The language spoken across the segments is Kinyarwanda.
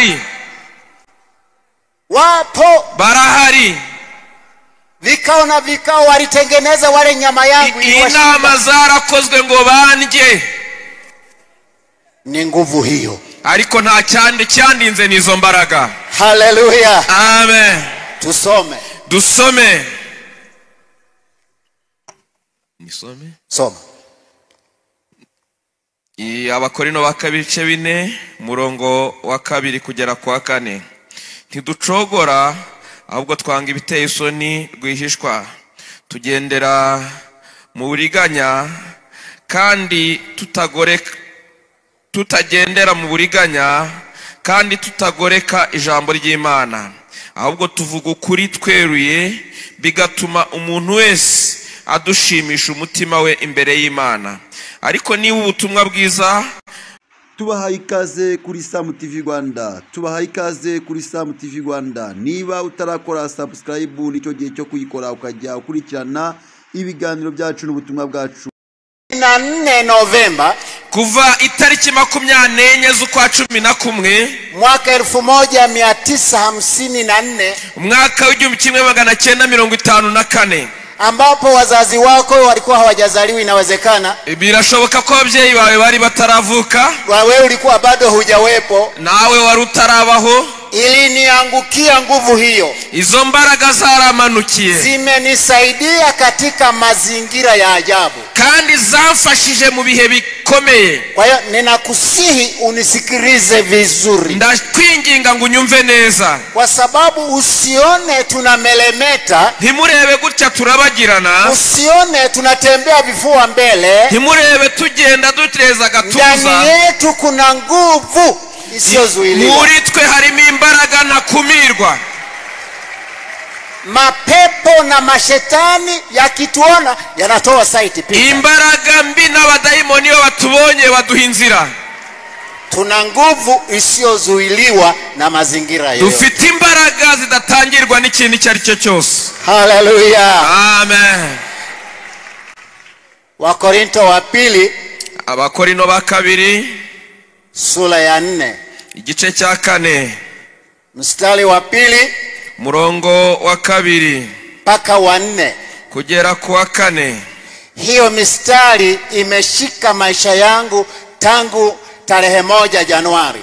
Barahari. Wapo. Barahari. Vikao na vikao walitengeneza wale nyama yangu iliwashinda. Inama zarakozwe ngo bandye. Ni nguvu hiyo. Ariko nta cyandi cyandinze nizo mbaraga. Haleluya. Amen. Tusome. Dusome. Nisome. Soma. Abakorino ba kabiri ibice 4 murongo wa 2 kugera kwa 4. Ntiducogora ahubwo twanga ibiteye isoni rwihishwa, tugendera mu buriganya kandi tutagendera mu buriganya kandi tutagoreka ijambo ry'Imana, ahubwo tuvuga ukuri tweruye, bigatuma umuntu wese adushimisha umutima we imbere y'Imana. Ariko niba ubutumwa bwiza. Tubahaye ikaze kuri Sam TV Rwanda, tubahaye ikaze kuri Sam TV Rwanda. Niba utarakora subscribe nicyo gihe cyo kuyikora ukajya ukurikirana ibiganiro byacu n'ubutumwa bwacu. Na 4 Novemba, kuva itariki 24 z'ukwa 11 mwaka 1954, umwaka w'1954, ambapo wazazi wako walikuwa hawajazaliwa, inawezekana. Birashoboka ko ababyeyi bawe bari bataravuka, wewe ulikuwa bado hujawepo, nawe wari utarabaho. Iliniangukia nguvu hiyo. Izo mbaraga zaramanukiye, zimenisaidia katika mazingira ya ajabu, kandi zamfashije mu bihe bikomeye. Kwa hiyo ninakusihi unisikilize vizuri. Ndakwinginga ngo unyumve neza, kwa sababu usione tunamelemeta, ntimurebe gutya turabagirana, usione tunatembea vifua mbele, ntimurebe tugenda dutereza agatuza. Ndani yetu kuna nguvu isiyozuiliwa. Muri twe harimo imbaraga ntakumirwa. Mapepo na mashetani yakituona yanatoa site pita. Imbaraga mbi n'abadayimoni iyo batubonye baduha inzira. Tuna nguvu isiyozuiliwa na mazingira yote. Dufite imbaraga zidatangirwa n'ikintu icyo ari cyo cyose. Haleluya. Amen. Wakorinto wa pili, Abakorino ba kabiri sura ya 4, igice cya 4, mstari wa 2, murongo wa 2 mpaka wa 4 kugera ku wa 4. Hiyo mistari imeshika maisha yangu tangu tarehe 1 Januari.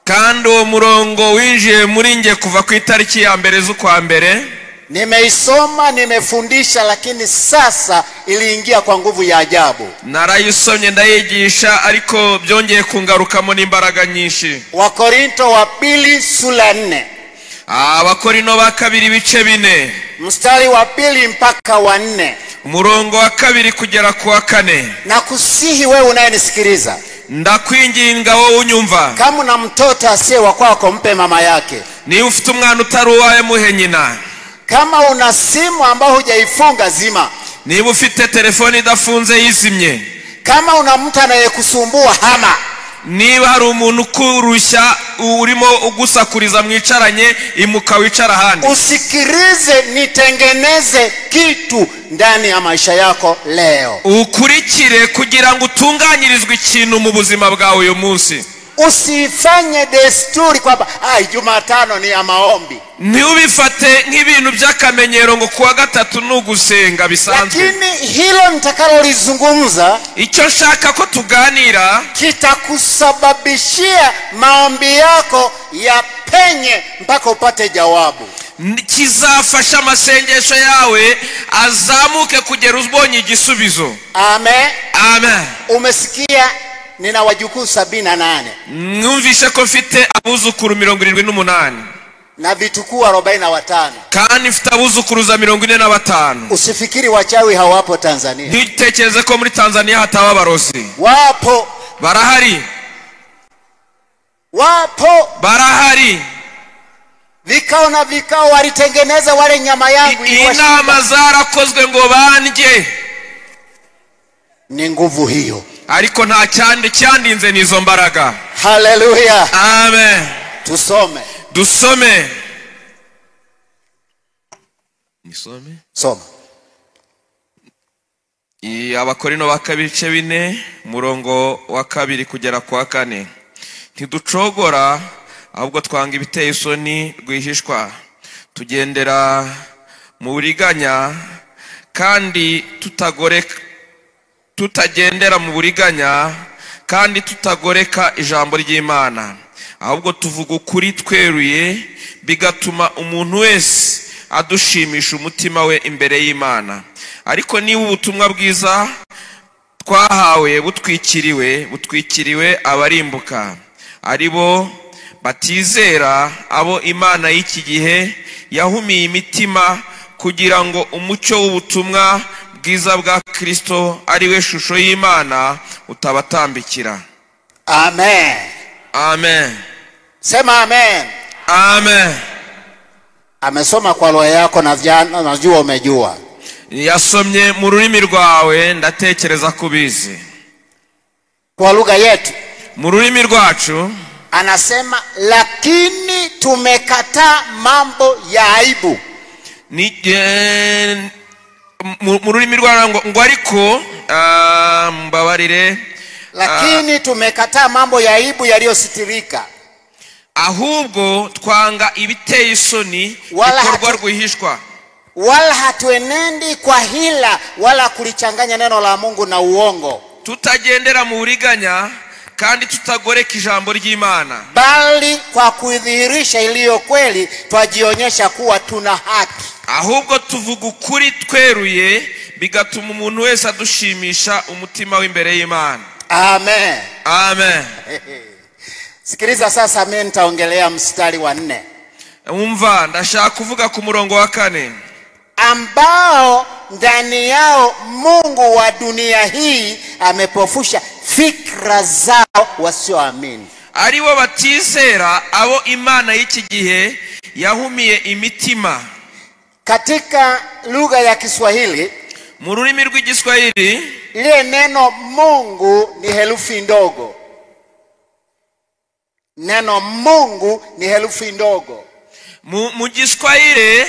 Kandi uwo murongo winjiye muri nge kuva ku itariki ya 1 z'ukwa mbere. Nimeisoma, nimefundisha, lakini sasa iliingia kwa nguvu ya ajabu. Narayisomye ndayigisha, ariko byongeye kungarukamo n'imbaraga nyinshi. Wakorinto wa pili sura 4. Abakorino ba kabiri ibice 4, mstari wa 2 mpaka wa 4, umurongo wa 2 kugera ku wa 4. Nakusihi wewe unayenisikiliza, ndakwinginga wowe unyumva, kama una mtoto asiye wa kwako mpe mama yake. Niba ufite umwana utari uwawe muhe nyina. Kama una simu ambayo hujaifunga zima. Niba ufite telefone idafunze yizimye. Kama una mtu anayekusumbua hama. Niba hari umuntu ukurushya urimo ugusakuriza mwicaranye, imuka wicara ahandi. Usikilize nitengeneze kitu ndani ya maisha yako leo. Ukurikire kugira ngo utunganyirizwe ikintu mu buzima bwawe uyu munsi. Usifanye desturi kwamba Jumatano ni ya maombi. Ntubifate nk'ibintu by'akamenyero ngo kuwa gatatu nugusenga bisanzwe. Lakini hilo nitakalolizungumza, icyo nshaka ko tuganira, kitakusababishia maombi yako yapenye mpaka upate jawabu. Kizafasha amasengesho yawe azamuke kugera ubonye igisubizo. Amen. Amen. Umesikia nina wajukuu 78. Mwumvishe ko mfite abuzukuru 78 na vitukuu 45. Kandi mfite abuzukuruza 45. Usifikiri wachawi hawapo Tanzania. Ntitekereze ko muri Tanzania hataba abarozi. Wapo. Barahari. Wapo. Barahari. Vikao na vikao walitengeneza wale nyama yangu iliwashinda. Inama zarakozwe ngo bandye. Ni nguvu hiyo. Ariko nta cyandi cyandinze nizo mbaraga. Haleluya. Amen. Tusome. Dusome. Nisome. Soma. Abakorino ba kabiri ibice 4 murongo wa 2 kugera ku wa 4. Ntiducogora Ahubwo twanga ibiteye isoni rwihishwa, tugendera mu buriganya kandi tutagoreka, tutagendera mu buriganya kandi tutagoreka ijambo ry'Imana, ahubwo tuvuga ukuri tweruye, bigatuma umuntu wese adushimisha umutima we imbere y'Imana. Ariko niba ubutumwa bwiza twahawe butwikiriwe abarimbuka, aribo batizera, abo Imana y'iki gihe yahumiye imitima, kugira ngo umucyo w'ubutumwa bwiza bwa Kristo, ari we shusho y'Imana, utabatambikira. Amen. Amen. Sema amen. Amen. Amesoma kwa lugha yako na najua umejua. Yasomye mu rurimi rwawe, ndatekereza kubizi. Kwa lugha yetu, mu rurimi rwacu, anasema lakini tumekataa mambo ya aibu. Ni mu rurimi rwacu ngo ariko mbabarire, lakini tumekataa mambo ya aibu yaliyositirika, ahubwo twanga ibiteye isoni bikorwa rwihishwa, wala hatuenendi kwa hila wala kulichanganya neno la Mungu na uongo, tutagendera mu buriganya kandi tutagoreka ijambo ry'Imana, bali kwa kuidhihirisha iliyo kweli twajionyesha kuwa tuna haki. Ahubwo tuvuga ukuri tweruye, bigatuma umuntu wese adushimisha umutima w'imbere y'Imana. Amen. Amen. Sikiliza sasa, mimi nitaongelea mstari wa 4. Umva, ndashaka kuvuga ku murongo wa 4. Ambao ndani yao Mungu wa dunia hii amepofusha fikra zao wasioamini. Aribo batizera, abo Imana y'iki gihe yahumiye imitima. Katika lugha ya Kiswahili, mu rurimi rw'Igiswahili, ile neno Mungu ni herufi ndogo. Neno Mungu ni herufi ndogo. Mu Giswahili,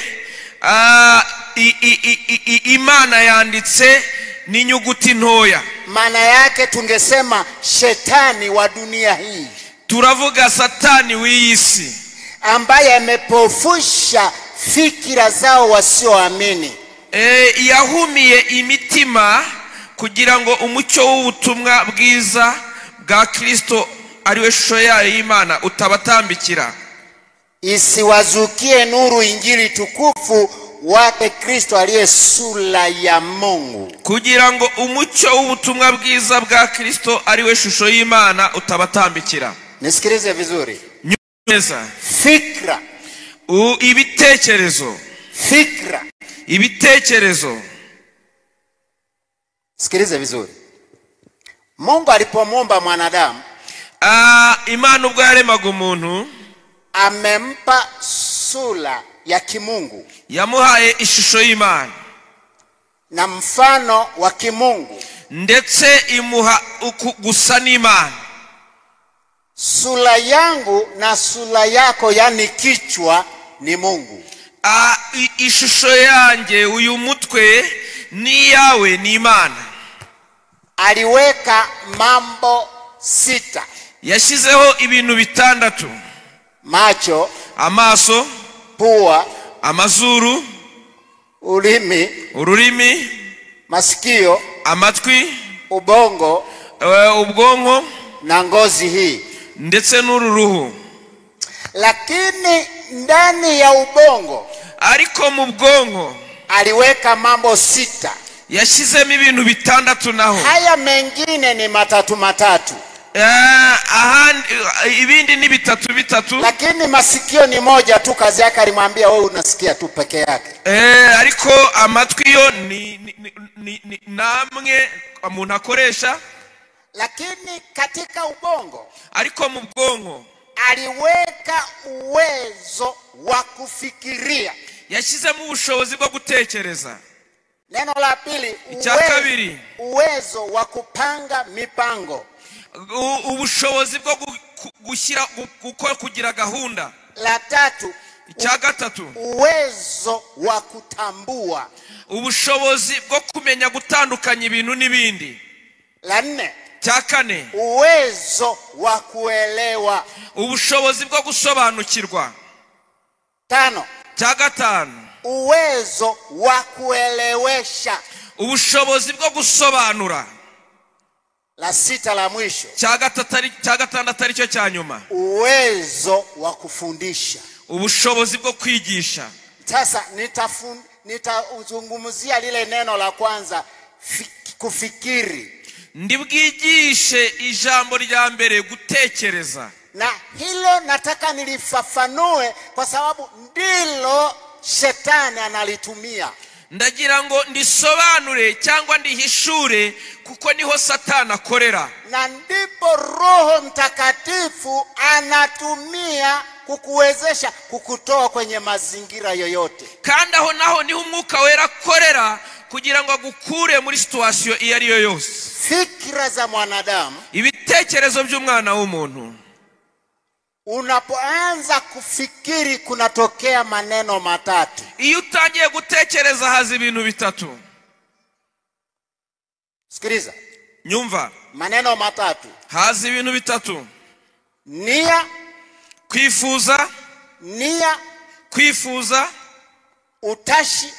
Imana yanditse n'inyuguti ntoya. Maana yake tungesema shetani wa dunia hii. Turavuga satani w'iyi si, ambaye amepofusha fikira zao wasioamini. Yahumiye imitima kugira ngo umucyo w'ubutumwa bwiza bwa Kristo, ari we shusho yayo y'Imana, utabatambikira. Isiwazukie nuru injili tukufu wake Kristo aliye sura ya Mungu. Kugira ngo umucyo w'ubutumwa bwiza bwa Kristo, ari we shusho y'Imana, utabatambikira. Nisikilize vizuri. Neza. Fikra. Ibitekerezo. Fikra. Ibitekerezo. Sikilize vizuri. Mungu alipomuumba mwanadamu, Imana ubwo yaremaga umuntu, amempa sura ya kimungu, yamuhaye ishusho y'Imana na mfano wa kimungu, ndetse imuha gusa n'Imana. Sura yangu na sura yako, yani kichwa, ni Mungu. Ishusho yanjye, uyu mutwe, ni yawe, ni Imana. Aliweka mambo 6. Yashyizeho ibintu 6. Macho, amaso, pua, amazuru, ulimi, ururimi, masikio, amatwi, ubongo, ubwonko, na ngozi hii, ndetse n'uru ruhu. Lakini ndani ya ubongo, ariko mu bwonko, aliweka mambo 6. Yashyizemo ibintu 6 naho. Haya mengine ni matatu matatu. Ibindi ni bitatu bitatu. Lakini masikio ni moja tu, kazi yake alimwambia wewe unasikia tu peke yake. Ariko amatwi yo ni namwe umuntu akoresha. Lakini katika ubongo, ariko mu bwonko, aliweka uwezo wa kufikiria. Yashyizemo ubushobozi bwo gutekereza. Neno la pili, uwezo wa kupanga mipango. Ubushobozi bwo gushyira gukora kugira gahunda. La tatu, icya gatatu, uwezo wa kutambua. Ubushobozi bwo kumenya gutandukanya ibintu n'ibindi. La nne, Cya kane, uwezo wa kuelewa. Ubushobozi bwo gusobanukirwa. Tano, Cya gatanu, uwezo wa kuelewesha. Ubushobozi bwo gusobanura. La sita, la mwisho, Cya gatandatu aricyo cya nyuma, uwezo wa kufundisha. Ubushobozi bwo kwigisha. Sasa nitazungumzia lile neno la kwanza, kufikiri. Ndibwigishe ijambo rya mbere, gutekereza. Na hilo nataka nilifafanue kwa sababu ndilo shetani analitumia. Ndagira ngo ndisobanure cyangwa ndihishure kuko niho Satani akorera. Na ndipo Roho Mtakatifu anatumia kukuwezesha kukutoa kwenye mazingira yoyote. Kandi aho naho niho Umwuka Wera akorera kugira ngo agukure muri situation iyo ari yo yose. Fikra za mwanadamu, ibitekerezo by'umwana w'umuntu. Unapoanza kufikiri kunatokea maneno matatu. Iyo utangiye gutekereza haza ibintu bitatu. Sikiliza. Nyumva. Maneno matatu. Haza ibintu bitatu. Nia, kwifuza, nia, kwifuza, utashi,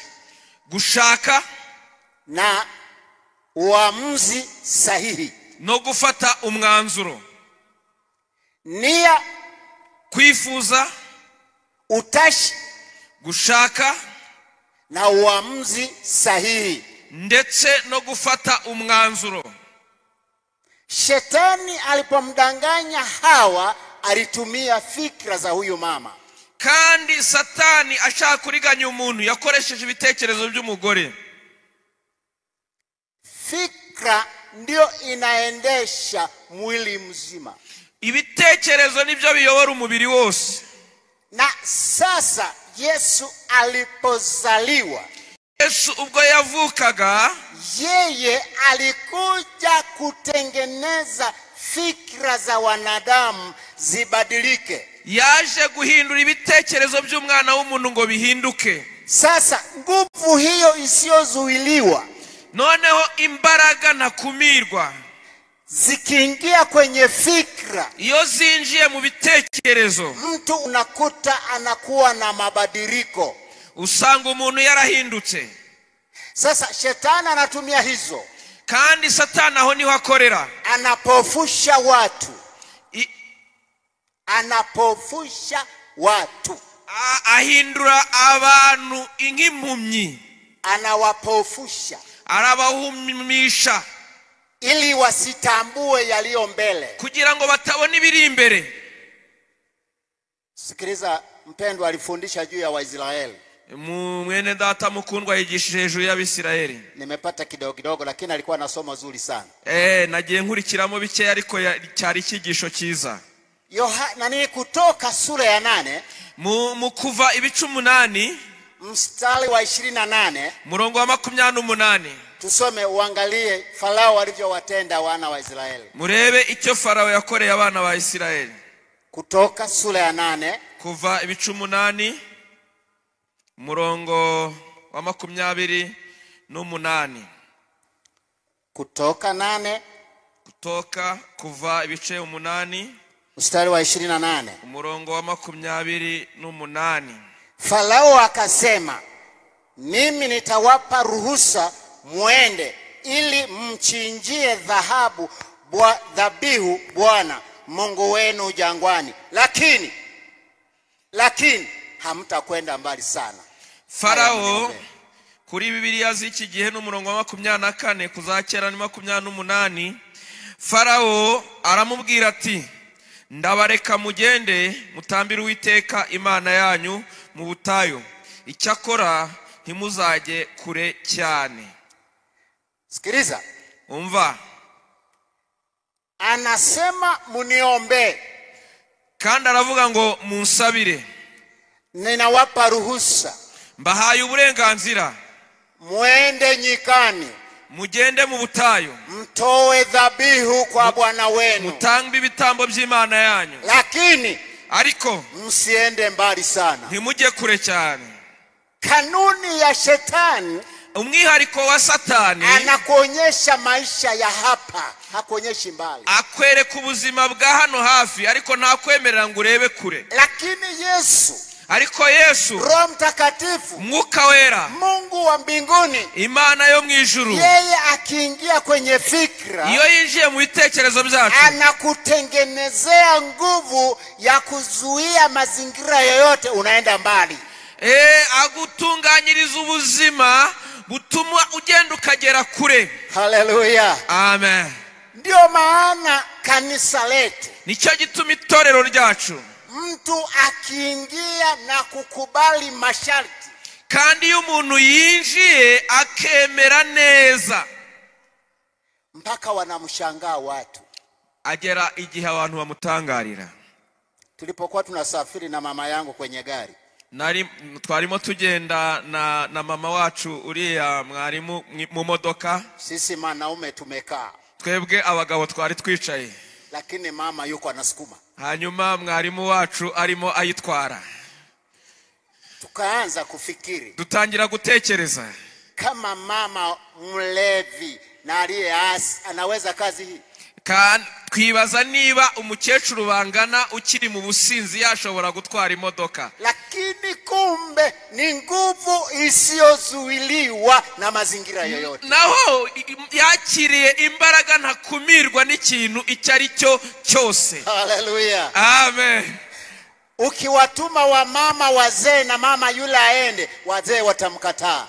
gushaka, na uamuzi sahihi. No gufata umwanzuro. Nia, kwifuza, utashi, gushaka, na uamuzi sahihi. Ndetse no gufata umwanzuro. Shetani alipomdanganya Hawa alitumia fikra za huyu mama. Kandi Satani ashaka kuriganya umuntu yakoresheje ibitekerezo by'umugore. Fikra ndio inaendesha mwili mzima. Ibitekerezo nibyo biyobora umubiri wose. Na sasa Yesu alipozaliwa, Yesu ubwo yavukaga, yeye alikuja kutengeneza fikra za wanadamu zibadilike. Yaje guhindura ibitekerezo by'umwana w'umuntu ngo bihinduke. Sasa nguvu hiyo isiyozuiliwa, noneho imbaraga ntakumirwa, zikiingia kwenye fikra, iyo zinjiye mu bitekerezo, mtu unakuta anakuwa na mabadiliko. Usanga umuntu yarahindutse. Sasa shetani anatumia hizo. Kandi Satani aho niho akorera. Anapofusha watu. Anapofusha watu. Ahindura abantu nk'impumyi. Anawapofusha. Arabahumisha. Ili wasitambue yaliyo mbele. Kugira ngo batabona ibiri imbere. Sikiliza mpendwa, alifundisha juu ya Waisraeli. Mwene data mukundwa yigishije hejuru y'Abisirayeli. Nimepata kidogo kidogo lakini alikuwa na somo zuri sana. Nagiye nkurikiramo bike ariko cyari ikigisho cyiza. Yohana Kutoka sura ya 8, mu kuva ibice 8 mstari wa 28, murongo wa 28. Tusome uangalie Farao alivyowatenda wana wa Israeli. Murebe icyo Farao yakoreye abana ba Isirayeli. Kutoka sura ya 8, kuva ibice 8 murongo wa 28. Kutoka 8, kutoka kuva ibice 8 mstari wa 28, umurongo wa 28. Farao akasema, mimi nitawapa ruhusa muende ili mchinjie dhahabu dhabihu Bwana Mungu wenu jangwani, lakini hamtakwenda mbali sana. Farao kuri Bibiliya z'iki gihe n'umurongo wa 24 kuzakera ni 28, Farao aramubwira ati, ndabareka mugende mutambire Uwiteka Imana yanyu mu butayu, icyakora ntimuzajye kure cyane. Sikiliza. Umva. Anasema muniombe. Kandi aravuga ngo munsabire. Ninawapa ruhusa. Mbahaye uburenganzira. Muende nyikani. Mugende mu butayu. Mtoe dhabihu kwa Bwana wenu. Mutambe ibitambo by'Imana yanyu. Lakini ariko msiende mbali sana. Ntimujye kure cyane. Kanuni ya shetani, Umwihariko wa Satani, anakuonyesha maisha ya hapa, hakuonyeshi mbali. Akwereka ubuzima bwa hano hafi, ariko ntakwemerera ngo urebe kure. Lakini Yesu, ariko Yesu, Roho Mtakatifu, Mwuka Wera, Mungu wa mbinguni, Imana yo mu ijuru, yeye akiingia kwenye fikra, iyo yinjiye mu bitekerezo byacu, anakutengenezea nguvu ya kuzuia mazingira yoyote unaenda mbali. Agutunganyiriza ubuzima butuma ugenda ukagera kure. Haleluya. Amen. Ndio maana kanisa letu, nicyo gituma itorero ryacu, mtu akiingia na kukubali masharti, kandi iyo umuntu yinjiye akemera neza, mpaka wanamshangaa watu. Agera igihe abantu bamutangarira. Tulipokuwa tunasafiri na mama yangu kwenye gari, twarimo tugenda na mama wacu uriya mwarimu mu modoka. Sisi manaume tumekaa, twebwe abagabo twari twicaye, lakini mama yuko anasukuma. Hanyuma mwarimu wacu arimo ayitwara. Tukaanza kufikiri, dutangira gutekereza, kama mama mlevi na aliyeasi anaweza kazi hii? Twibaza niba umukecuru bangana ukiri mu businzi yashobora gutwara imodoka. Lakini kumbe ni nguvu isiyozuiliwa na mazingira yoyote. Naho yakiriye imbaraga ntakumirwa n'ikintu icyo ari cyo cyose. Haleluya. Amen. Ukiwatuma wa mama wazee na mama yule aende, wazee watamkataa.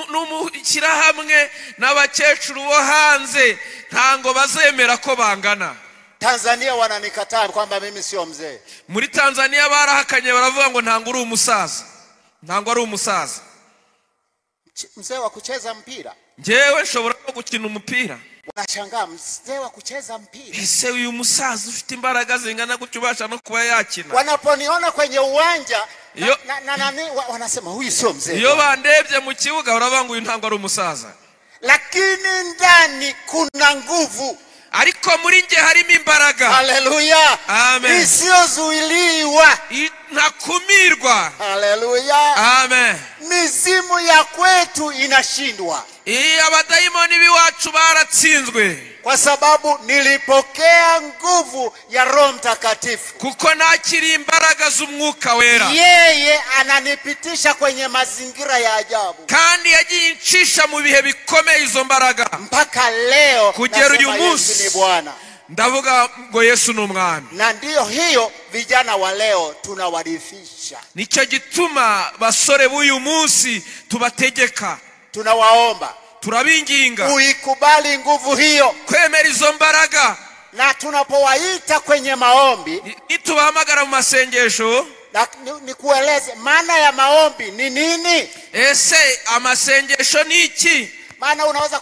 N'umushyirahamwe n'abakecuru bo hanze ntango bazemera ko bangana. Tanzania wananikataa kwamba mimi sio mzee. Muri Tanzania barahakanye baravuga ngo ntango uri umusaza. Ntango ari umusaza. Mzee wa kucheza mpira. Njyewe nshobora no gukina umupira. Wanashangaa, mzee wa kucheza mpira. Ese uyu musaza ufite imbaraga zingana gutyo ubasha no kuba yakina? Wanaponiona kwenye uwanja na wanasema huyu sio mzee. Iyo bandebye mu kibuga baravuga ngo uyu ntango ari umusaza. Lakini ndani kuna nguvu. Ariko muri nge harimo imbaraga. Haleluya. Amen. Isiyozuiliwa. Ntakumirwa. Haleluya. Amen. Mizimu ya kwetu inashindwa. Abadayimoni biwacu baratsinzwe. Kwa sababu nilipokea nguvu ya Roho Mtakatifu. Kuko nakiri imbaraga z'umwuka wera. Yeye ananipitisha kwenye mazingira ya ajabu. Kandi yagiye incisha mu bihe bikomeye izo mbaraga. Mpaka leo kugera uyu munsi ni Bwana. Ndavuga ngo Yesu ni umwami. Na ndiyo hiyo vijana wa leo tunawarifisha. Nicyo gituma basore b'uyu munsi tubategeka. Tunawaomba, turabinginga, uikubali nguvu hiyo, kwemera izo mbaraga. Na tunapowaita kwenye maombi, nitubahamagara mu masengesho, nikueleze maana ya maombi ni nini. Ese amasengesho ni iki? Maana unaweza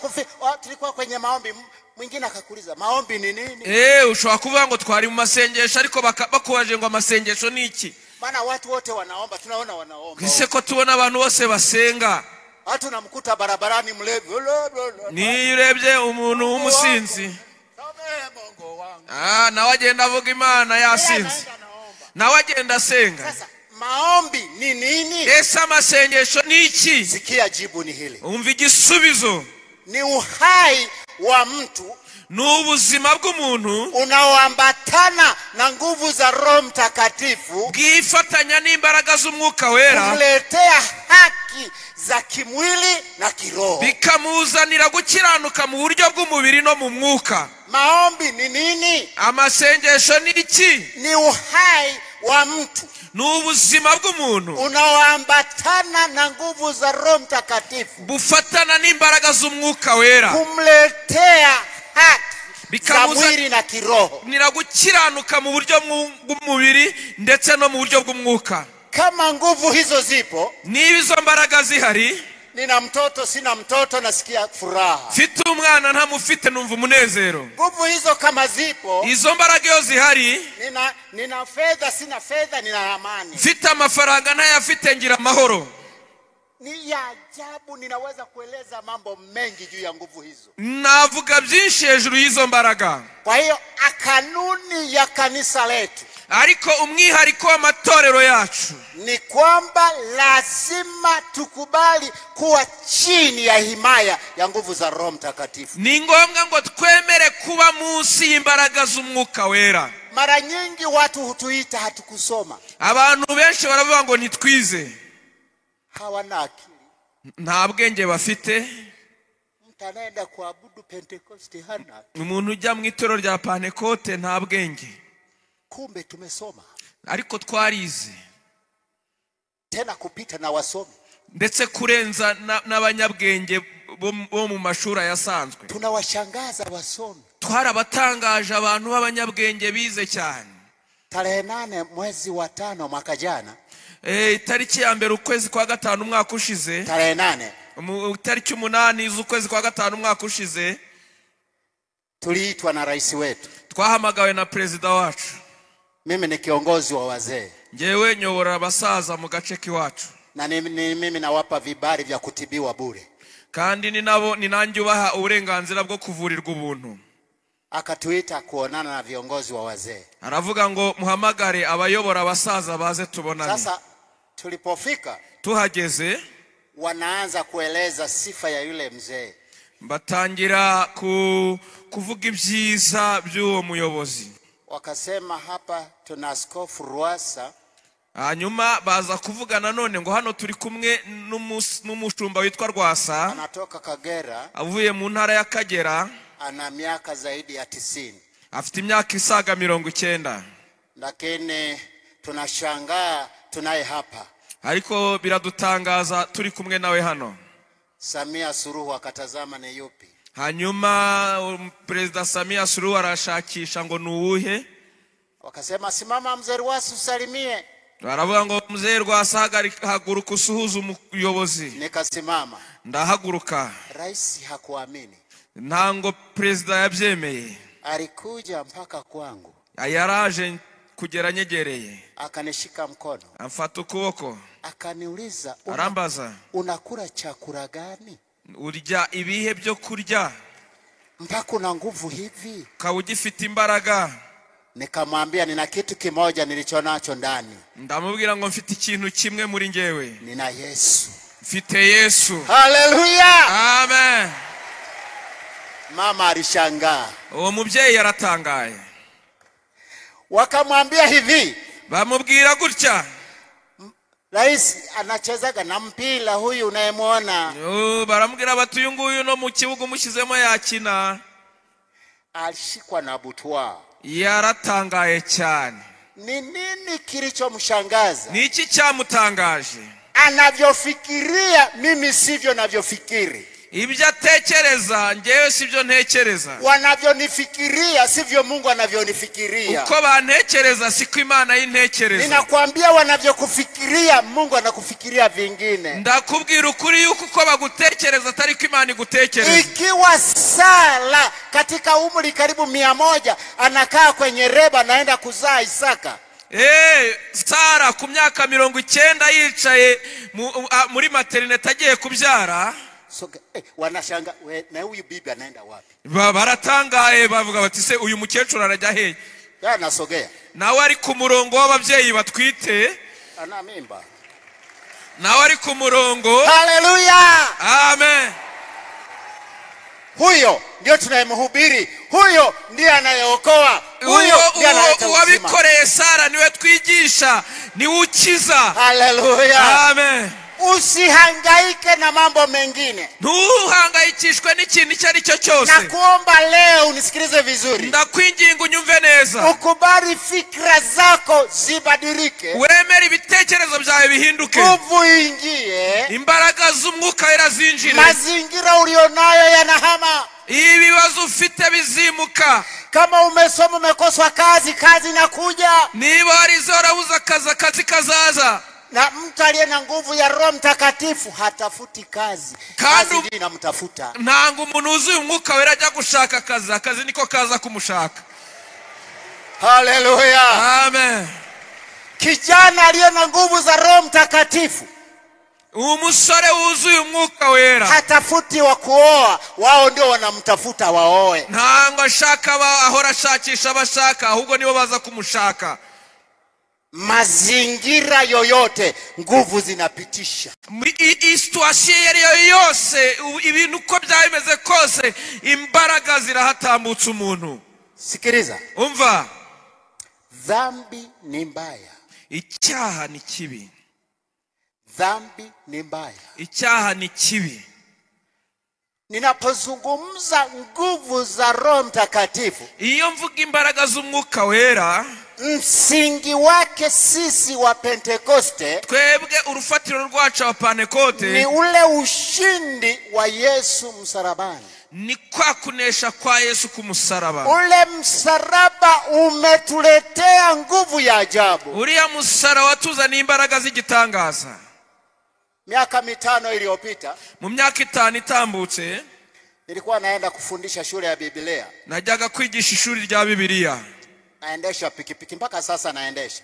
tulikuwa kwenye maombi, mwingine akakuuliza maombi ni nini? Ushobora kuvuga ngo twari mu masengesho, ariko bakubaje ngo amasengesho ni iki? Maana watu wote wanaomba, tunaona wanaomba. Ese ko tubona abantu bose basenga. Hata unamkuta barabarani mlevi. Niyo urebye umuntu w'umusinzi, nawe agenda avuga Imana yasinze, nawe agenda asenga. Sasa maombi ni nini? Ese amasengesho ni iki? Sikia jibu ni hili. Umva igisubizo. Ni uhai wa mtu, ni ubuzima bw'umuntu unaoambatana na nguvu za Roho Mtakatifu, bwifatanya n'imbaraga z'umwuka wera, kumletea haki za kimwili na kiroho, bikamuzanira gukiranuka mu buryo bw'umubiri no mu mwuka. Maombi ni nini? Amasengesho ni iki? Ni uhai wa mtu, ni ubuzima bw'umuntu unaoambatana na nguvu za Roho Mtakatifu, bufatana n'imbaraga z'umwuka wera, kumletea haki za mwili na kiroho, gukiranuka mu buryo bw'umubiri ndetse no mu buryo bw'umwuka. Kama nguvu hizo zipo, niba izo mbaraga zihari, nina mtoto sina mtoto nasikia furaha. Mfite umwana ntamufite numva umunezero. Nguvu hizo kama zipo, izo mbaraga iyo zihari, nina fedha sina fedha nina amani. Mfite amafaranga ntayafite ngira amahoro. Ni ya ajabu, ninaweza kueleza mambo mengi juu ya nguvu hizo. Navuga byinshi hejuru y'izo mbaraga. Kwa hiyo kanuni ya kanisa letu, ariko umwihariko w'amatorero yacu, ni kwamba lazima tukubali kuwa chini ya himaya ya nguvu za Roho Mtakatifu. Ni ngombwa ngo twemere kuba munsi y'imbaraga z'umwuka wera. Mara nyingi watu hutuita hatukusoma. Abantu benshi baravuga ngo ntitwize. Hawana akili. Nta bwenge bafite. Mtu anaenda kuabudu Pentecoste hana. Umuntu ujya mu itorero rya Pentecote nta bwenge. Kumbe tumesoma. Ariko twarize. Tena kupita na wasomi. Ndetse kurenza n'abanyabwenge bo mu mashuri yasanzwe. Tunawashangaza wasomi. Twarabatangaje abantu b'abanyabwenge bize cyane. Tarehe 8 mwezi wa 5 mwaka jana. Itariki ya 1 ukwezi kwa 5 umwaka ushize. Tarehe 8. Itariki 8 z'ukwezi kwa 5 umwaka ushize. Tuliitwa na rais wetu. Twahamagawe na president wacu. Mimi ni kiongozi wa wazee. Njewe nyobora abasaza mu gace kiwacu. Na mimi nawapa vibali vya kutibiwa bure. Kandi ni nabo ni nanjye ubaha uburenganzira bwo kuvurirwa ubuntu. Akatuita kuonana na viongozi wa wazee. Aravuga ngo muhamagare abayobora abasaza baze tubonane. Sasa tulipofika, tuhageze, wanaanza kueleza sifa ya yule mzee. Batangira kuvuga ibyiza by'uwo muyobozi. Wakasema hapa tuna askofu Rwasa. Hanyuma baza kuvuga nanone ngo hano turi kumwe n'umushumba witwa Rwasa. Anatoka Kagera. Avuye mu ntara ya Kagera. Ana miaka zaidi ya 90. Afite imyaka isaga 90. Lakini tunashangaa tunaye hapa. Ariko biradutangaza turi kumwe nawe hano. Samia Suluhu akatazama ni yupi. Hanyuma President Samia Suluhu arashakisha ngo nuwuhe. Wakasema simama mzee Rwasa usalimie. Baravuga ngo mzee Rwasa haguruka usuhuze umuyobozi. Nikasimama. Ndahaguruka. Rais hakuamini. Ntango president yabyemeye. Alikuja mpaka kwangu. Yaraje kugera nyegereye. Akanishika mkono. Amfata ukuboko. Akaniuliza, arambaza, unakula chakula gani? Urya ibihe byo kurya? Mpaka una nguvu hivi? Ukaba ugifite imbaraga? Nikamwambia nina kitu kimoja nilichonacho ndani. Ndamubwira ngo mfite ikintu kimwe muri ngewe. Nina Yesu. Mfite Yesu. Haleluya. Amen. Mama alishangaa. Uwo mubyeyi yaratangaye. Wakamwambia hivi. Bamubwira gutya. Rais anachezaga na mpira huyu unayemuona. Baramubwira bati uyu nguyu no mu kibuga umushyizemo yakina. Alishikwa na butwa. Yaratangaye cyane. Ni nini kilichomshangaza? Ni iki cyamutangaje? Anavyofikiria mimi sivyo navyofikiri. Ibyo atekereza ngewe sibyo ntekereza. Wanavyonifikiria sivyo Mungu anavyonifikiria. Uko bantekereza siko Imana yintekereza. Ninakwambia wanavyokufikiria Mungu anakufikiria vingine. Ndakubwira ukuri yuko uko bagutekereza atari ko Imana igutekereza. Ikiwa Sara katika umri karibu 100 anakaa kwenye reba anaenda kuzaa Isaka. Sara ku myaka 90 yicaye muri maternité agiye kubyara. So, wanashanga na huyu bibi anaenda wapi? Baratangaye bavuga bati se uyu mukecuru arajya he? Yanasogea. Nawe ari ku murongo w'ababyeyi batwite. Ana mimba. Nawe ari ku murongo. Haleluya. Amen. Huyo ndio tunayemhubiri. Huyo ndiye anayeokoa. Huyo ndiye analeta uzima. Uwabikoreye Sara niwe twigisha, niwe ukiza. Haleluya. Amen. Usihangaike na mambo mengine. Ntuhangayikishwe n'ikintu icyo ari cyo cyose. Nakuomba leo unisikilize vizuri. Ndakwinginga unyumve neza. Ukubali fikra zako zibadilike. Wemere ibitekerezo byawe bihinduke. Nguvu ingie. Imbaraga z'umwuka wera zinjire. Mazingira ulionayo yanahama. Ibibazo ufite bizimuka. Kama umesoma umekosa kazi, kazi inakuja. Niba warize warabuze akazi, akazi kazaza. Na mtu aliye na nguvu ya Roho Mtakatifu hatafuti kazi. Kazi ndiyo inamtafuta. Ntango umuntu wuzuye umwuka wera ajya gushaka akazi, akazi niko kaza kumushaka. Haleluya. Amen. Kijana aliye na nguvu za Roho Mtakatifu, Umusore wuzuye umwuka wera hatafuti wa kuoa, wao ndio wanamtafuta waoe. Ntango ashaka ahora ashakisha abashaka, ahubwo nibo baza kumushaka. Mazingira yoyote nguvu zinapitisha. Situation iyo ariyo yose, ibintu uko byaba bimeze kose, imbaraga zirahatambutsa umuntu. Sikiliza. Umva. Dhambi ni mbaya. Icyaha ni kibi. Dhambi ni mbaya. Icyaha ni kibi. Ninapozungumza nguvu za Roho Mtakatifu, iyo mvuga imbaraga z'umwuka wera, msingi wake sisi wa Pentekoste, twebwe urufatiro rwacu wa Pentekoste, ni ule ushindi wa Yesu msalabani. Ni kwa kunesha kwa Yesu ku musaraba. Ule msalaba umetuletea nguvu ya ajabu. Uriya musaraba watuzaniye imbaraga z'igitangaza. Miaka 5 iliyopita, mu myaka 5 itambutse, nilikuwa naenda kufundisha shule ya Biblia. Najyaga kwigisha ishuri rya Bibiliya. Naendesha pikipiki mpaka sasa naendesha.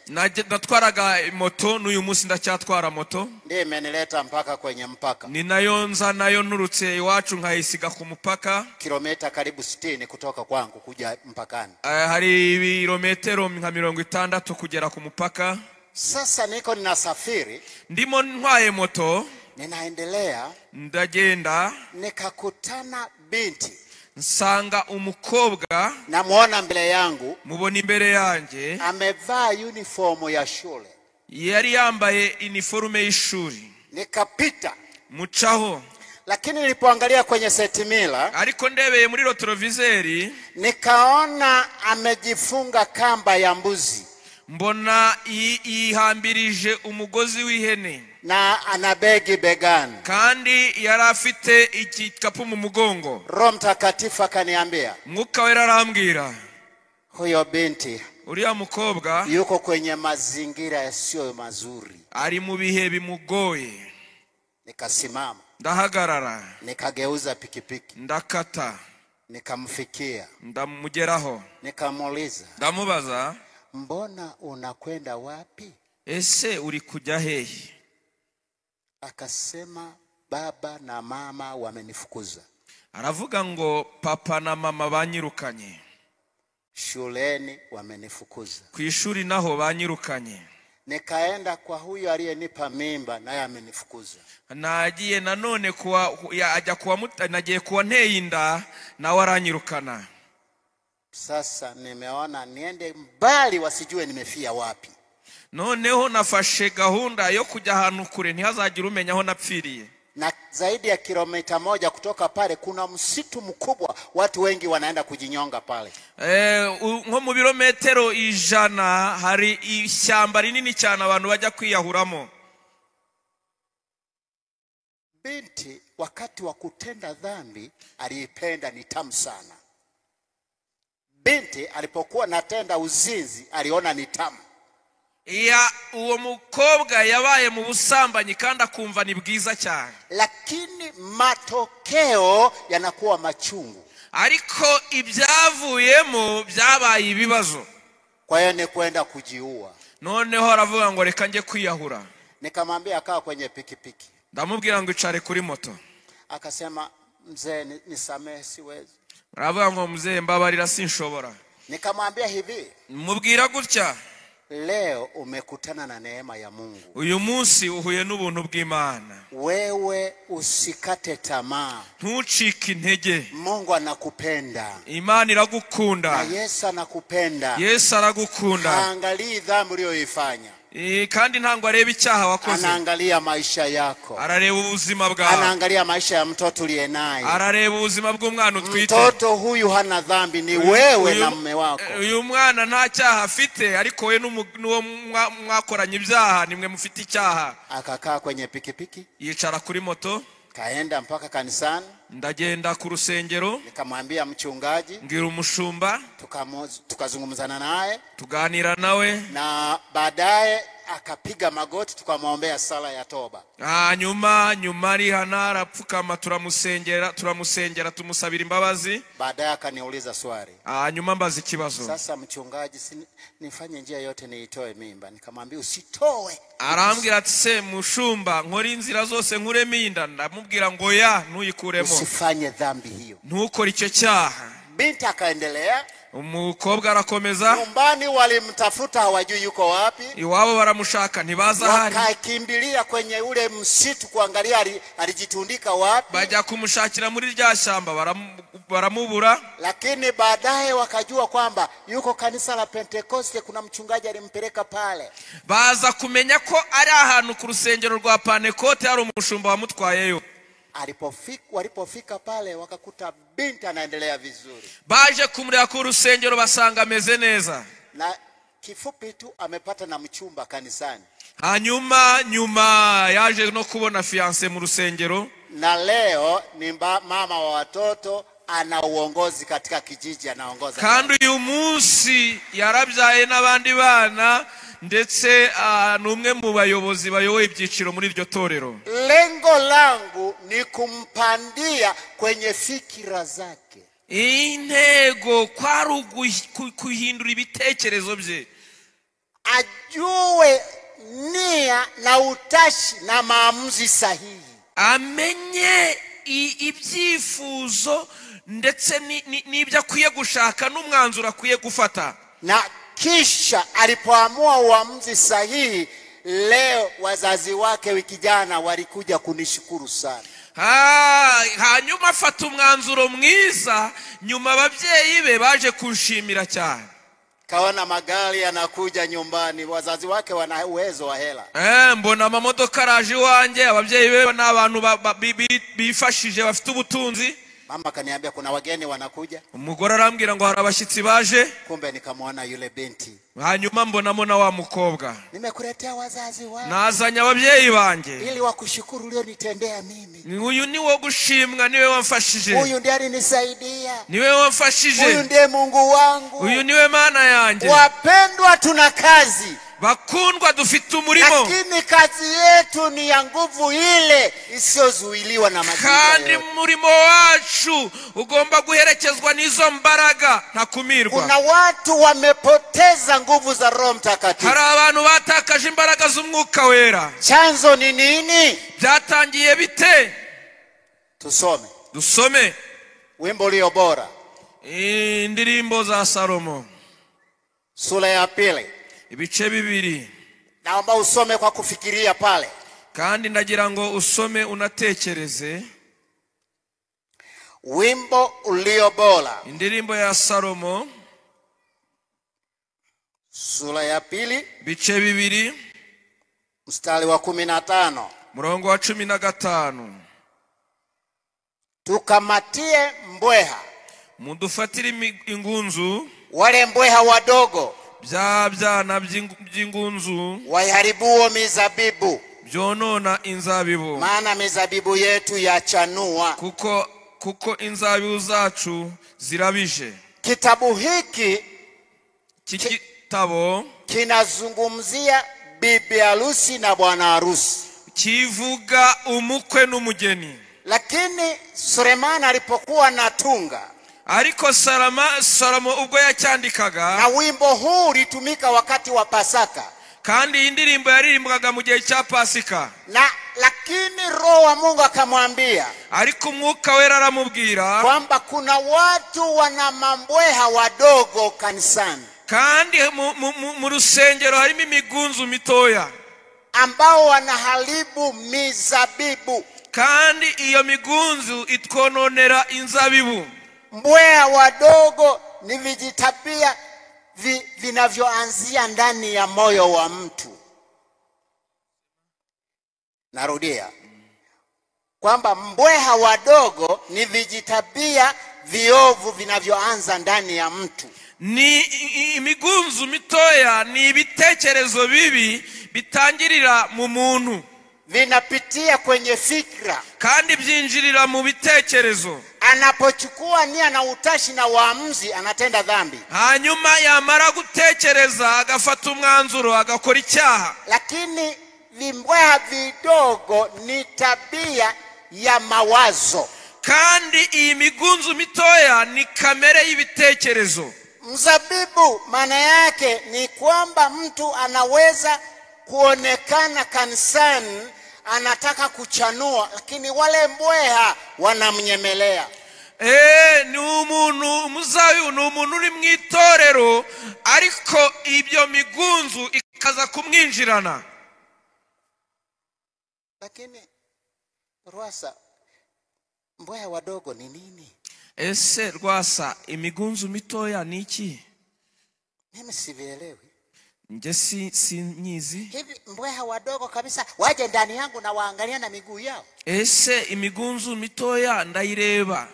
Natwaraga moto, n'uyu munsi ndacyatwara moto. Ndiye imenileta mpaka kwenye mpaka. Ni nayo nza nayo nturutse iwacu nkayisiga ku mupaka. Kilomita karibu 60 kutoka kwangu kuja mpakani. Hari ibirometero nka 60 kugera ku mupaka. Sasa niko ninasafiri. Ndimo ntwaye moto. Ninaendelea. Ndagenda. Nikakutana binti. Nsanga umukobwa. Namuona mbele yangu. Mubona imbere yanjye. Amevaa uniform ya shule. Yari yambaye iniforume y'ishuri. Nikapita. Mucaho. Lakini nilipoangalia kwenye setimila, ariko ndebeye muri rotorovizeri, nikaona amejifunga kamba ya mbuzi. Mbona yihambirije umugozi w'ihene. Na ana begi begani. Kandi yari afite igikapu mu mugongo. Roho Mtakatifu akaniambia, Mwuka wera arambwira, huyo binti uriya mukobwa yuko kwenye mazingira yasiyo mazuri. Ari mu bihe bimugoye. Nikasimama. Ndahagarara. Nikageuza pikipiki. Ndakata. Nikamfikia. Ndamugeraho. Nikamuuliza, ndamubaza, mbona unakwenda wapi? Ese uri kujya hehe? Akasema, baba na mama wamenifukuza. Aravuga ngo papa na mama banyirukanye. Shuleni wamenifukuza. Ku ishuri naho banyirukanye. Nikaenda kwa huyo aliyenipa mimba naye amenifukuza. Nagiye nanone kuwa ajya kuwa nagiye kuwa nteye inda nawe aranyirukana. Sasa nimeona niende mbali wasijue nimefia wapi. Noneho nafashe gahunda yo kujya ahantu kure ntihazagire umenya aho napfiriye. Na zaidi ya kilomita 1 kutoka pale kuna msitu mkubwa, watu wengi wanaenda kujinyonga pale. Nko mu birometero 100 hari ishyamba rinini cyane abantu bajya kwiyahuramo. Binti wakati wa kutenda dhambi aliipenda ni tamu sana. Binti alipokuwa natenda uzinzi aliona ni tamu. Ya uwo mukobwa yabaye mu busambanyi kandi akumva ni bwiza cyane. Lakini matokeo yanakuwa machungu. Ariko ibyavuyemo byabaye ibibazo. Kwa hiyo ni kwenda kujiua. Noneho aravuga ngo reka nje kwiyahura. Nikamwambia akaa kwenye pikipiki. Ndamubwira ngo icare kuri moto. Akasema, mzee nisamehe siwezi. Aravuga ngo mzee mbabarira sinshobora. Nikamwambia hivi, mubwira gutya, leo umekutana na neema ya Mungu. Uyu munsi uhuye n'ubuntu bw'Imana. Wewe usikate tamaa. Ntucike intege. Mungu anakupenda. Imana iragukunda. Na Yesu anakupenda. Yesu aragukunda. Haangalii dhambi uliyoifanya. Kandi ntango areba icyaha wakoze. Anaangalia maisha yako. Arareba ubuzima bwawe. Anaangalia maisha ya mtoto uliye naye. Arareba ubuzima bw'umwana utwite. Mtoto huyu hana dhambi, ni wewe na mume wako. Uyu mwana nta cyaha afite, ariko we n'uwo mwakoranye ibyaha nimwe mufite icyaha. Akakaa kwenye pikipiki. Yicara kuri moto. Kaenda mpaka kanisani. Ndagenda ku rusengero. Nikamwambia mchungaji. Ngira umushumba. Tukazungumzana naye. Tuganira nawe. Na baadaye akapiga magoti, tukamwombea sala ya toba. Hanyuma nyuma arihana, arapfukama, turamusengera tumusabira imbabazi. Baadaye akaniuliza swali. Hanyuma mbaza ikibazo. Sasa mchungaji, nifanye njia yote niitoe mimba? Nikamwambia usitoe. Arambwira ati se mushumba, nkora inzira zose nkuremo inda? Ndamubwira ngo ya, ntuyikuremo. Usifanye dhambi hiyo. Ntukore icyo cyaha. Binti akaendelea. Umukobwa arakomeza. Nyumbani walimtafuta, hawajui yuko wapi. Iwabo baramushaka, ntibaza ahari. Wakakimbilia kwenye ule msitu kuangalia alijitundika wapi. Bajya kumushakira muri rya shyamba, baramubura. Lakini baadaye wakajua kwamba yuko kanisa la Pentekoste, kuna mchungaji alimpeleka pale. Baza kumenya ko ari ahantu ku rusengero rwa Pentekoste hari umushumba wamutwayeyo. Walipofika pale wakakuta binti anaendelea vizuri. Baje kumureba ku rusengero basanga ameze neza. Na kifupi tu amepata na mchumba kanisani. Hanyuma nyuma yaje no kubona fiancé mu rusengero. Na leo ni mama wa watoto, ana uongozi katika kijiji, anaongoza. Kandi uyu munsi yarabyaye n'abandi bana, ndetse n'umwe mu bayobozi bayoboye ibyiciro muri iryo torero. Lengo langu ni kumpandia kwenye fikira zake. Intego kwari kuhindura ibitekerezo bye. Ajue nia na utashi na maamuzi sahihi. Amenye ibyifuzo ndetse n'ibyo akwiye gushaka n'umwanzuro akwiye gufata. Na kisha alipoamua uamuzi sahihi, leo wazazi wake wiki jana walikuja kunishukuru sana. Hanyuma afata umwanzuro mwiza, nyuma ababyeyi be baje kunshimira cyane. Kaona magari yanakuja nyumbani, wazazi wake wana uwezo wa hela. Mbona amamodoka araje iwanjye, ababyeyi be n'abantu bifashije bafite ubutunzi. Mama akaniambia kuna wageni wanakuja. Umugore arambwira ngo hari abashyitsi baje. Kumbe nikamwona yule binti. Hanyuma mbonamo na wa mukobwa. Nimekuletea wazazi wangu. Nazanye ababyeyi banjye. Ili wakushukuru ulionitendea mimi. Uyu ni wo gushimwa, niwe wamfashije. Huyu ndiye alinisaidia. Niwe wamfashije. Huyu ndiye Mungu wangu. Uyu niwe Mana yanjye. Wapendwa, tuna kazi. Bakundwa, dufite umurimo. Lakini kazi yetu ni ya nguvu ile isiyozuiliwa na mazingira. Kandi umurimo wacu ugomba guherekezwa n'izo mbaraga ntakumirwa. Kuna watu wamepoteza nguvu za Roho Mtakatifu. Hari abantu batakaje imbaraga z'umwuka wera. Chanzo ni nini? Byatangiye bite? Tusome. Dusome. Wimbo ulio bora. Indirimbo za Salomo. Sura ya 2. Ibice 2. Naomba usome kwa kufikiria pale. Kandi ndagira ngo usome unatekereze. Wimbo ulio bora. Indirimbo ya Salomo. Sura ya 2. Ibice 2. Mstari wa 15. Murongo wa 15. Tukamatie mbweha. Mudufatire ingunzu. Wale mbweha wadogo. Bya byana by'ingunzu. Waiharibuo mizabibu. Byonona inzabibu. Maana mizabibu yetu yachanua. Kuko inzabibu zacu zirabije. Kitabu hiki kitabo kinazungumzia bibi harusi na bwana harusi. Kivuga umukwe n'umugeni. Lakini Sulemani alipokuwa anatunga, ariko Salomo ubwo yacyandikaga, na wimbo huu ulitumika wakati wa Pasaka, kandi indirimbo yaririmbwaga mu gihe cya Pasika, na lakini Roho wa Mungu akamwambia, ariko umwuka wera aramubwira kwamba kuna watu wana mambweha wadogo kanisani, kandi mu rusengero harimo imigunzu mitoya ambao wanaharibu mizabibu, kandi iyo migunzu itwononera inzabibu. Mbweha wadogo ni vijitabia vinavyoanzia ndani ya moyo wa mtu. Narudia kwamba mbweha wadogo ni vijitabia viovu vinavyoanza ndani ya mtu. Ni imigunzu mitoya ni ibitekerezo bibi bitangirira mu muntu, vinapitia kwenye fikra, kandi byinjirira mu bitekerezo. Anapochukua nia na utashi na uamuzi anatenda dhambi. Hanyuma yamara gutekereza agafata umwanzuro agakora icyaha. Lakini vimbweha vidogo ni tabia ya mawazo. Kandi iyi migunzu mitoya ni kamere y'ibitekerezo. Mzabibu maana yake ni kwamba mtu anaweza kuonekana kanisani anataka kuchanua, lakini wale mbweha wanamnyemelea. Ni umuntu umuzabibu ni umuntu uri mu itorero ariko ibyo migunzu ikaza kumwinjirana. Lakini Rwasa, mbweha wadogo ni nini? Ese Rwasa, imigunzu mitoya ni iki? Mimi sivielewi. Nje si nyizi. Hivi mbweha wadogo kabisa waje ndani yangu na waangalia na miguu yao? Ese imigunzu mitoya ndayireba?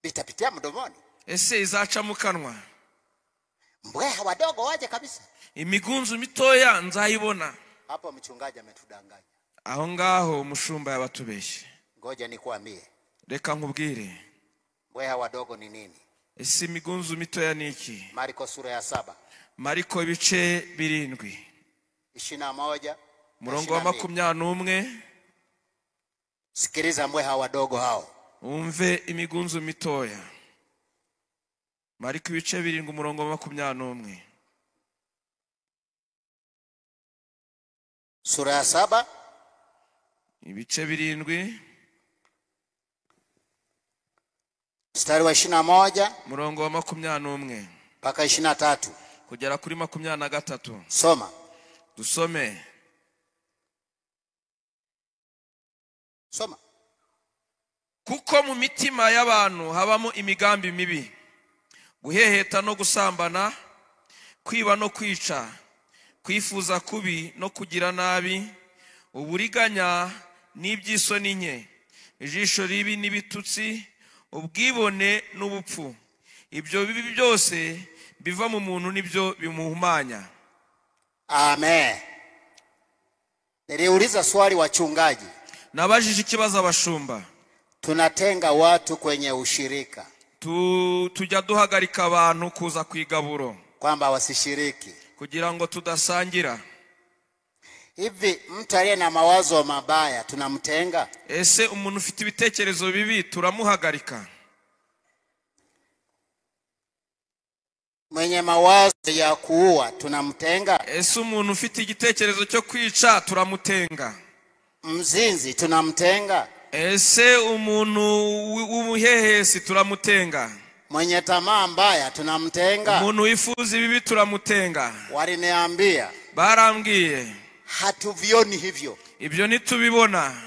Itapitia mdomoni. Ese izaca mu kanwa? Mbweha wadogo waje kabisa. Imigunzu mitoya nzayibona. Hapo mchungaji ametudanganya. Aho ngaho umushumba yabatubeshye. Ngoja nikuambie. Reka nkubwire. Mbweha wadogo ni nini? Ese imigunzu mitoya ni iki? Marko sura ya 7. Mariko ibice 7. 21. Murongo wa 21. Sikiliza mbweha wadogo hao. Umve imigunzu mitoya. Mariko ibice 7 umurongo wa 21. Sura ya 7. Ibice 7. Mstari wa 21. Murongo wa 21. Mpaka 23. Kugera kuri 23. Soma. Dusome. Soma. Kuko mu mitima y'abantu habamo imigambi mibi, guheheta no gusambana, kwiba no kwica, kwifuza kubi no kugira nabi, uburiganya n'iby'isoni nke, ijisho ribi n'ibitutsi, ubwibone n'ubupfu. Ibyo bibi byose biva mu muntu nibyo bimuhumanya. Amen. Niliuliza swali wachungaji. Nabajije ikibazo abashumba. Tunatenga watu kwenye ushirika. Tujya duhagarika abantu kuza kwigaburo. Kwamba wasishiriki. Kugira ngo tudasangira. Hivi mtu aliye na mawazo mabaya tunamtenga? Ese umuntu ufite ibitekerezo bibi turamuhagarika? Mwenye mawazo ya kuua tunamtenga? Ese umuntu ufite igitekerezo cyo kwica turamutenga? Mzinzi tunamtenga? Ese umuntu w'umuhehesi turamutenga? Mwenye tamaa mbaya tunamtenga? Umuntu wifuza ibibi turamutenga? Waliniambia, barambwiye, hatuvioni hivyo. Ibyo ntitubibona.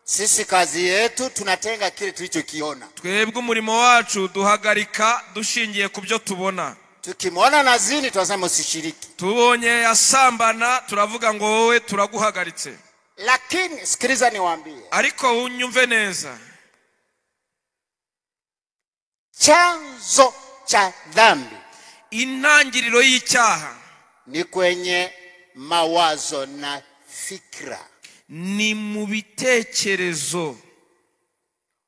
Sisi kazi yetu tunatenga kile tulichokiona. Twebwe umurimo wacu duhagarika dushingiye ku byo tubona. Tukimwona nazini tunasema usishiriki. Tubonye yasambana turavuga ngo wowe turaguhagaritse. Lakini sikiliza niwaambie. Ariko unyumve neza. Chanzo cha dhambi, intangiriro y'icyaha, ni kwenye mawazo na fikra. Ni mu bitekerezo.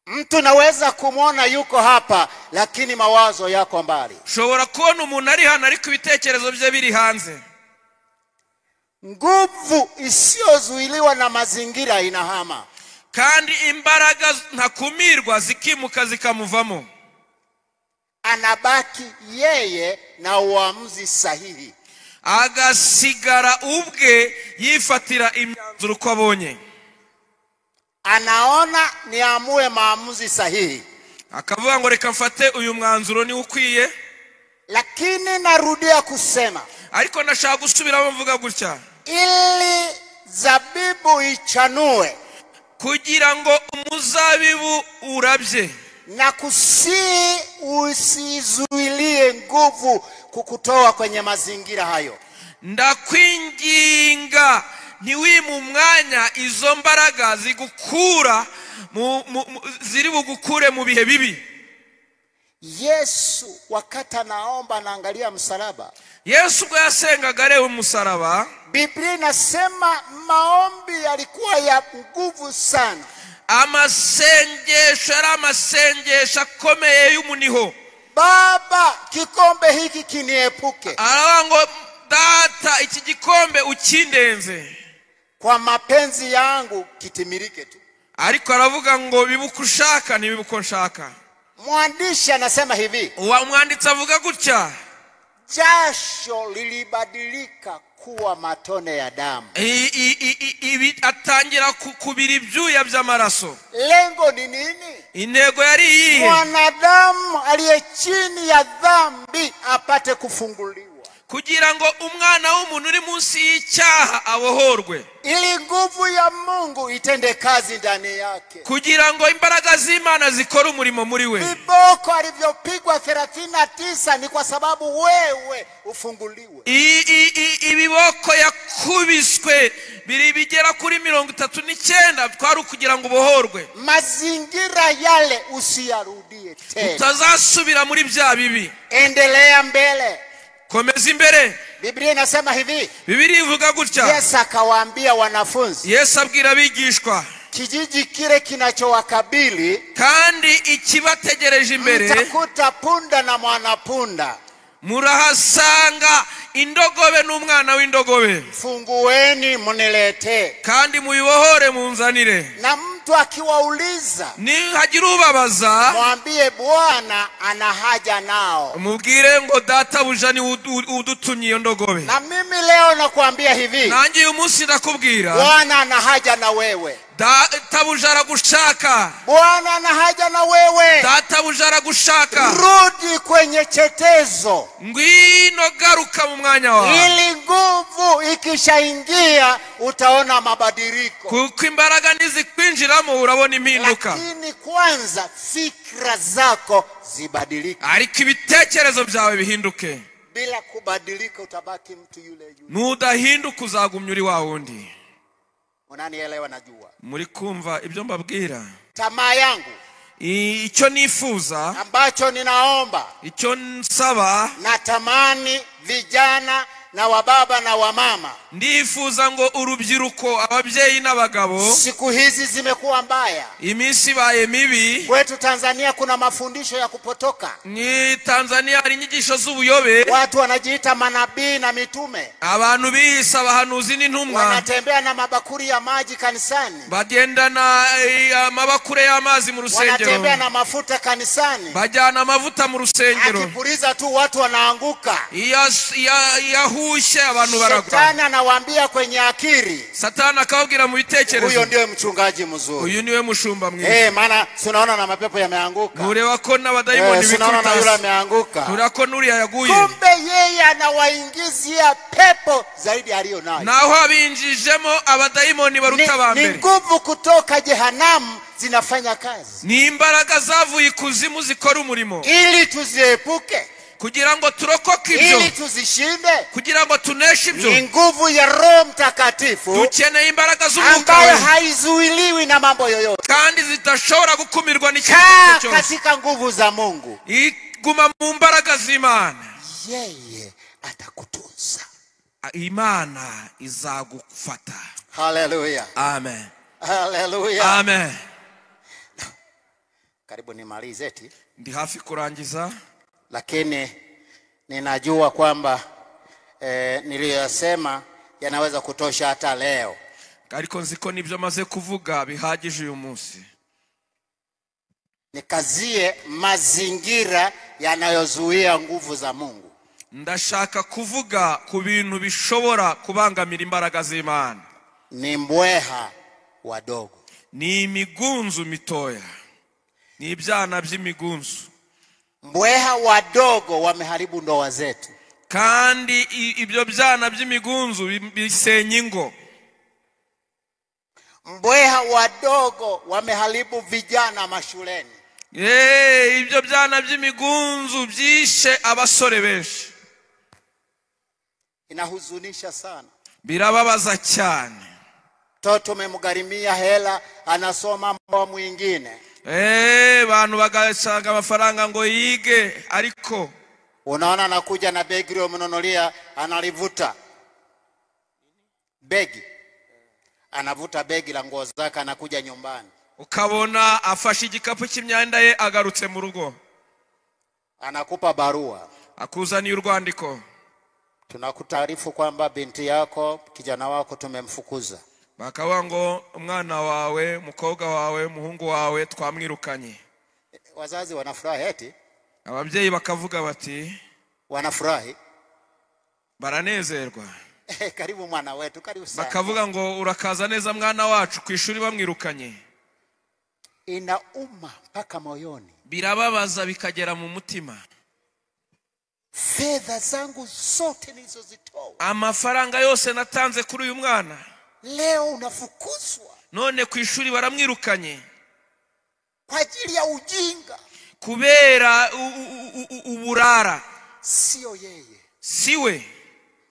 Mtu naweza kumwona yuko hapa lakini mawazo yako mbali. Ushobora kubona umuntu ari hano ariko ibitekerezo bye biri hanze. Nguvu isiyozuiliwa na mazingira inahama. Kandi imbaraga ntakumirwa zikimuka zikamuvamo. Anabaki yeye na uamuzi sahihi. Agasigara ubwe yifatira imyanzuro uko abonye. Anaona niamue maamuzi sahihi. Akavuga ngo reka mfate uyu mwanzuro ni ukwiye. Lakini narudia kusema, ariko ndashaka gusubiramo mvuga gutya, ili zabibu ichanue, kugira ngo umuzabibu urabye, na usizuilie nguvu kukutoa kwenye mazingira hayo. Ndakwinginga ntiwime umwanya izo mbaraga zigukura ziri bugukure mu bihe bibi. Yesu wakati anaomba anaangalia msalaba. Yesu ubwo yasengaga areba umusaraba. Biblia inasema maombi yalikuwa ya nguvu sana. Amasengesho yari amasengesho akomeye y'umuniho. Baba, kikombe hiki kiniepuke. Aravuga ngo data iki gikombe ukindenze. Kwa mapenzi yangu kitimilike tu. Ariko aravuga ngo bibuka ushaka ntibibuko nshaka. Mwandishi anasema hivi. Umwanditsi avuga gutya. Jasho lilibadilika kuwa matone ya damu. Atangira kubira ibyuya by'amaraso. Lengo ni nini? Intego yari iyihe? Mwanadamu aliye chini ya dhambi apate kufunguliwa. Kugira ngo umwana w'umuntu uri munsi y'icyaha abohorwe. Ili nguvu ya Mungu itende kazi ndani yake. Kugira ngo imbaraga z'Imana zikore umurimo muri we. Viboko alivyopigwa 39 ni kwa sababu wewe ufunguliwe. Ibiboko yakubiswe biri bigera kuri 39 twari kugira ngo ubohorwe. Mazingira yale usiyarudie tena. Utazasubira muri bya bibi. Endelea mbele. Komeza imbere. Biblia inasema hivi. Biblia ivuga gutya. Yesu akawaambia wanafunzi. Yesu abwira abigishwa. Kijiji kile kinachowakabili kandi ikibategereje imbere, mtakuta punda na mwanapunda. Murahasanga indogobe n'umwana w'indogobe. Fungueni mniletee. Kandi muyibohore munzanire. Na mtu akiwauliza, nihagira ubabaza, mwambie Bwana ana haja nao. Mubwire ngo databuja ni udutumye iyo ndogobe. Na mimi leo nakwambia hivi. Nanjye uyu munsi ndakubwira, Bwana ana haja na wewe. Databuja aragushaka. Bwana ana haja na wewe. Databuja aragushaka. Rudi kwenye chetezo. Ngwino garuka mu mwanya wawe. Ili nguvu ikishaingia utaona mabadiliko. Kuko imbaraga nizikwinjiramo urabona impinduka. Lakini kwanza fikra zako zibadilike. Ariko ibitekerezo byawe bihinduke. Bila kubadilika utabaki mtu yule yule. Nudahinduka uzagumya uri wa wundi. Unanielewa najua. Muri kumva ibyo mbabwira. Tamaa yangu, icyo nifuza, ambacho ninaomba, icyo nsaba, natamani vijana na wababa na wamama, ndifuza ngo urubyiruko, ababyeyi n'abagabo, siku hizi zimekuwa mbaya. Iminsi ibaye mibi. Kwetu Tanzania kuna mafundisho ya kupotoka. Ni Tanzania hari inyigisho z'ubuyobe. Watu wanajiita manabii na mitume. Abantu biyise abahanuzi n'intumwa. Wanatembea na mabakuri ya maji kanisani. Bagendana amabakure y'amazi mu rusengero. Wanatembea na mafuta kanisani. Bajyana amavuta mu rusengero. Akipuliza tu watu wanaanguka. Yahushe abantu baragwa. Shetani anawaambia kwenye akili. Satani akababwira mu bitekerezo. Huyo ndiye mchungaji mzuri. Uyu niwe mushumba mwiza. Maana tunaona na mapepo yameanguka. Nureba ko n'abadayimoni bikubita. Tunaona na yule ameanguka. Nureba ko nuriya yaguye. Kumbe yeye anawaingizia pepo zaidi aliyo nayo. Naho abinjijemo abadayimoni baruta ba mbere. Ni nguvu kutoka jehanamu zinafanya kazi. Ni imbaraga zavuye ikuzimu zikora umurimo. Ili tuziepuke. Kugira ngo turokoke ibyo. Ili tuzishinde. Kugira ngo tuneshe ibyo. Ni nguvu ya Roho Mtakatifu. Dukeneye imbaraga z'Umwuka ambayo haizuiliwi na mambo yoyote. Kandi zitashobora gukumirwa n'ikintu cyose. Katika nguvu za Mungu. Iguma mu mbaraga z'Imana. Yeye atakutunza. Imana izagufata. Haleluya. Amen. Haleluya. Amen. Karibu nimalize eti. Ndi hafi kurangiza. Lakini ninajua kwamba niliyosema yanaweza kutosha hata leo. Ariko nziko nibyo maze kuvuga bihagije uyu munsi. Nikazie mazingira yanayozuia nguvu za Mungu. Ndashaka kuvuga ku bintu bishobora kubangamira imbaraga z'Imana. Ni mbweha wadogo. Ni imigunzu mitoya. Ni ibyana by'imigunzu. Mbweha wadogo wameharibu ndoa zetu. Kandi ibyo byana by'imigunzu bisenya ingo. Mbweha wadogo wameharibu vijana mashuleni. Ibyo byana by'imigunzu byishe abasore benshi. Inahuzunisha sana. Birababaza cyane. Mtoto umemgharimia hela anasoma mambo mwingine. Bantu bagashaka amafaranga ngo yige ariko unaona anakuja na begi uliyomnunulia analivuta. Begi. Anavuta begi la nguo zake anakuja nyumbani. Ukabona afashe igikapu cy'imyenda ye agarutse mu rugo. Anakupa barua. Akuzaniye urwandiko. Tunakutaarifu kwamba binti yako, kijana wako tumemfukuza. Bakavuga ngo umwana wawe, umukobwa wawe, umuhungu wawe twamwirukanye. Wazazi wanafurahi eti? Ababyeyi bakavuga bati wanafurahi, baranezerwa. Karibu mwana wetu, karibu sana. Bakavuga ngo urakaza neza mwana wacu, ku ishuri bamwirukanye. Inauma mpaka moyoni. Birababaza bikagera mu mutima. Fedha zangu zote nilizozitoa, amafaranga yose natanze kuri uyu mwana, leo unafukuzwa. None ku ishuri baramwirukanye kwa ajili ya ujinga, kubera uburara. Sio yeye, siwe.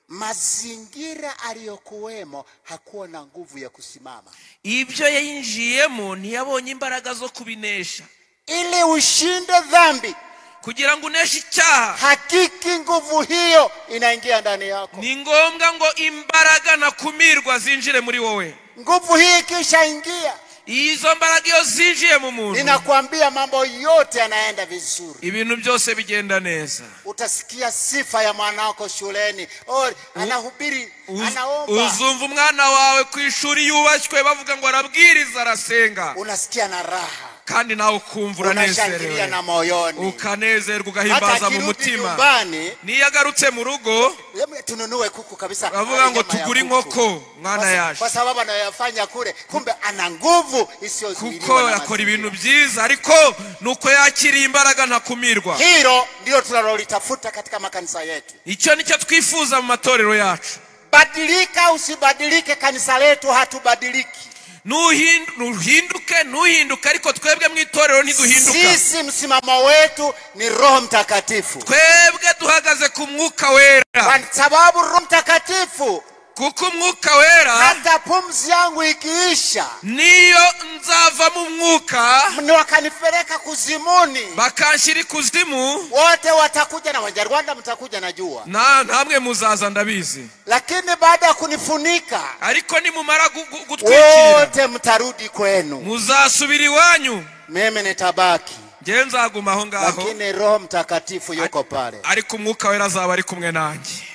Mazingira aliyokuwemo hakuwa na nguvu ya kusimama. Ibyo yinjiyemo ntiyabonye imbaraga zo kubinesha. Ili ushinde dhambi, kugira ngo uneshe icyaha, hakiki nguvu hiyo inaingia ndani yako. Ni ngombwa ngo imbaraga nakumirwa zinjire muri wowe. Nguvu hii ikishaingia, izo mbaraga iyo zinjiye mu muntu, ninakwambia mambo yote yanaenda vizuri. Ibintu byose bigenda neza. Utasikia sifa ya mwanako shuleni. Oh, anahubiri, anaomba. Uzumva umwana wawe ku ishuri yubashywe bavuga ngo arabwiriza, arasenga. Unasikia na raha. Kandi nawe ukumva uranezerewe. Na moyoni. Ukanezerwa ugahimbaza mu mutima. Niyo agarutse mu rugo, tununue kuku kabisa. Bavuga ngo tugure inkoko mwana yaje. Kwa sababu anayafanya kule, kumbe ana nguvu isiyozuiliwa. Kuko akora ibintu byiza ariko nuko yakiriye imbaraga ntakumirwa. Hilo ndilo tunalolitafuta katika makanisa yetu. Icyo nicyo twifuza mu matorero yacu. Badilika usibadilike, kanisa letu hatubadiliki. Nuhinduke nuhinduke, ariko twebwe mu itorero ntiduhinduka. Sisi msimamo wetu ni Roho Mtakatifu. Twebwe duhagaze ku Mwuka Wera. Kwa sababu Roho Mtakatifu, kuko Umwuka Wera, hata pumzi yangu ikiisha, niyo nzava mu mwuka, wakanipeleka kuzimuni, bakanshyira ikuzimu, wote watakuja na Wanyarwanda mtakuja najua, na namwe muzaza ndabizi. Lakini baada ya kunifunika, ariko nimumara gutwikira, wote mtarudi kwenu, muzasubira iwanyu, mimi nitabaki. Nje nzaguma aho ngaho, lakini Roho Mtakatifu yuko pale, ariko Umwuka Wera azaba ari kumwe nanjye.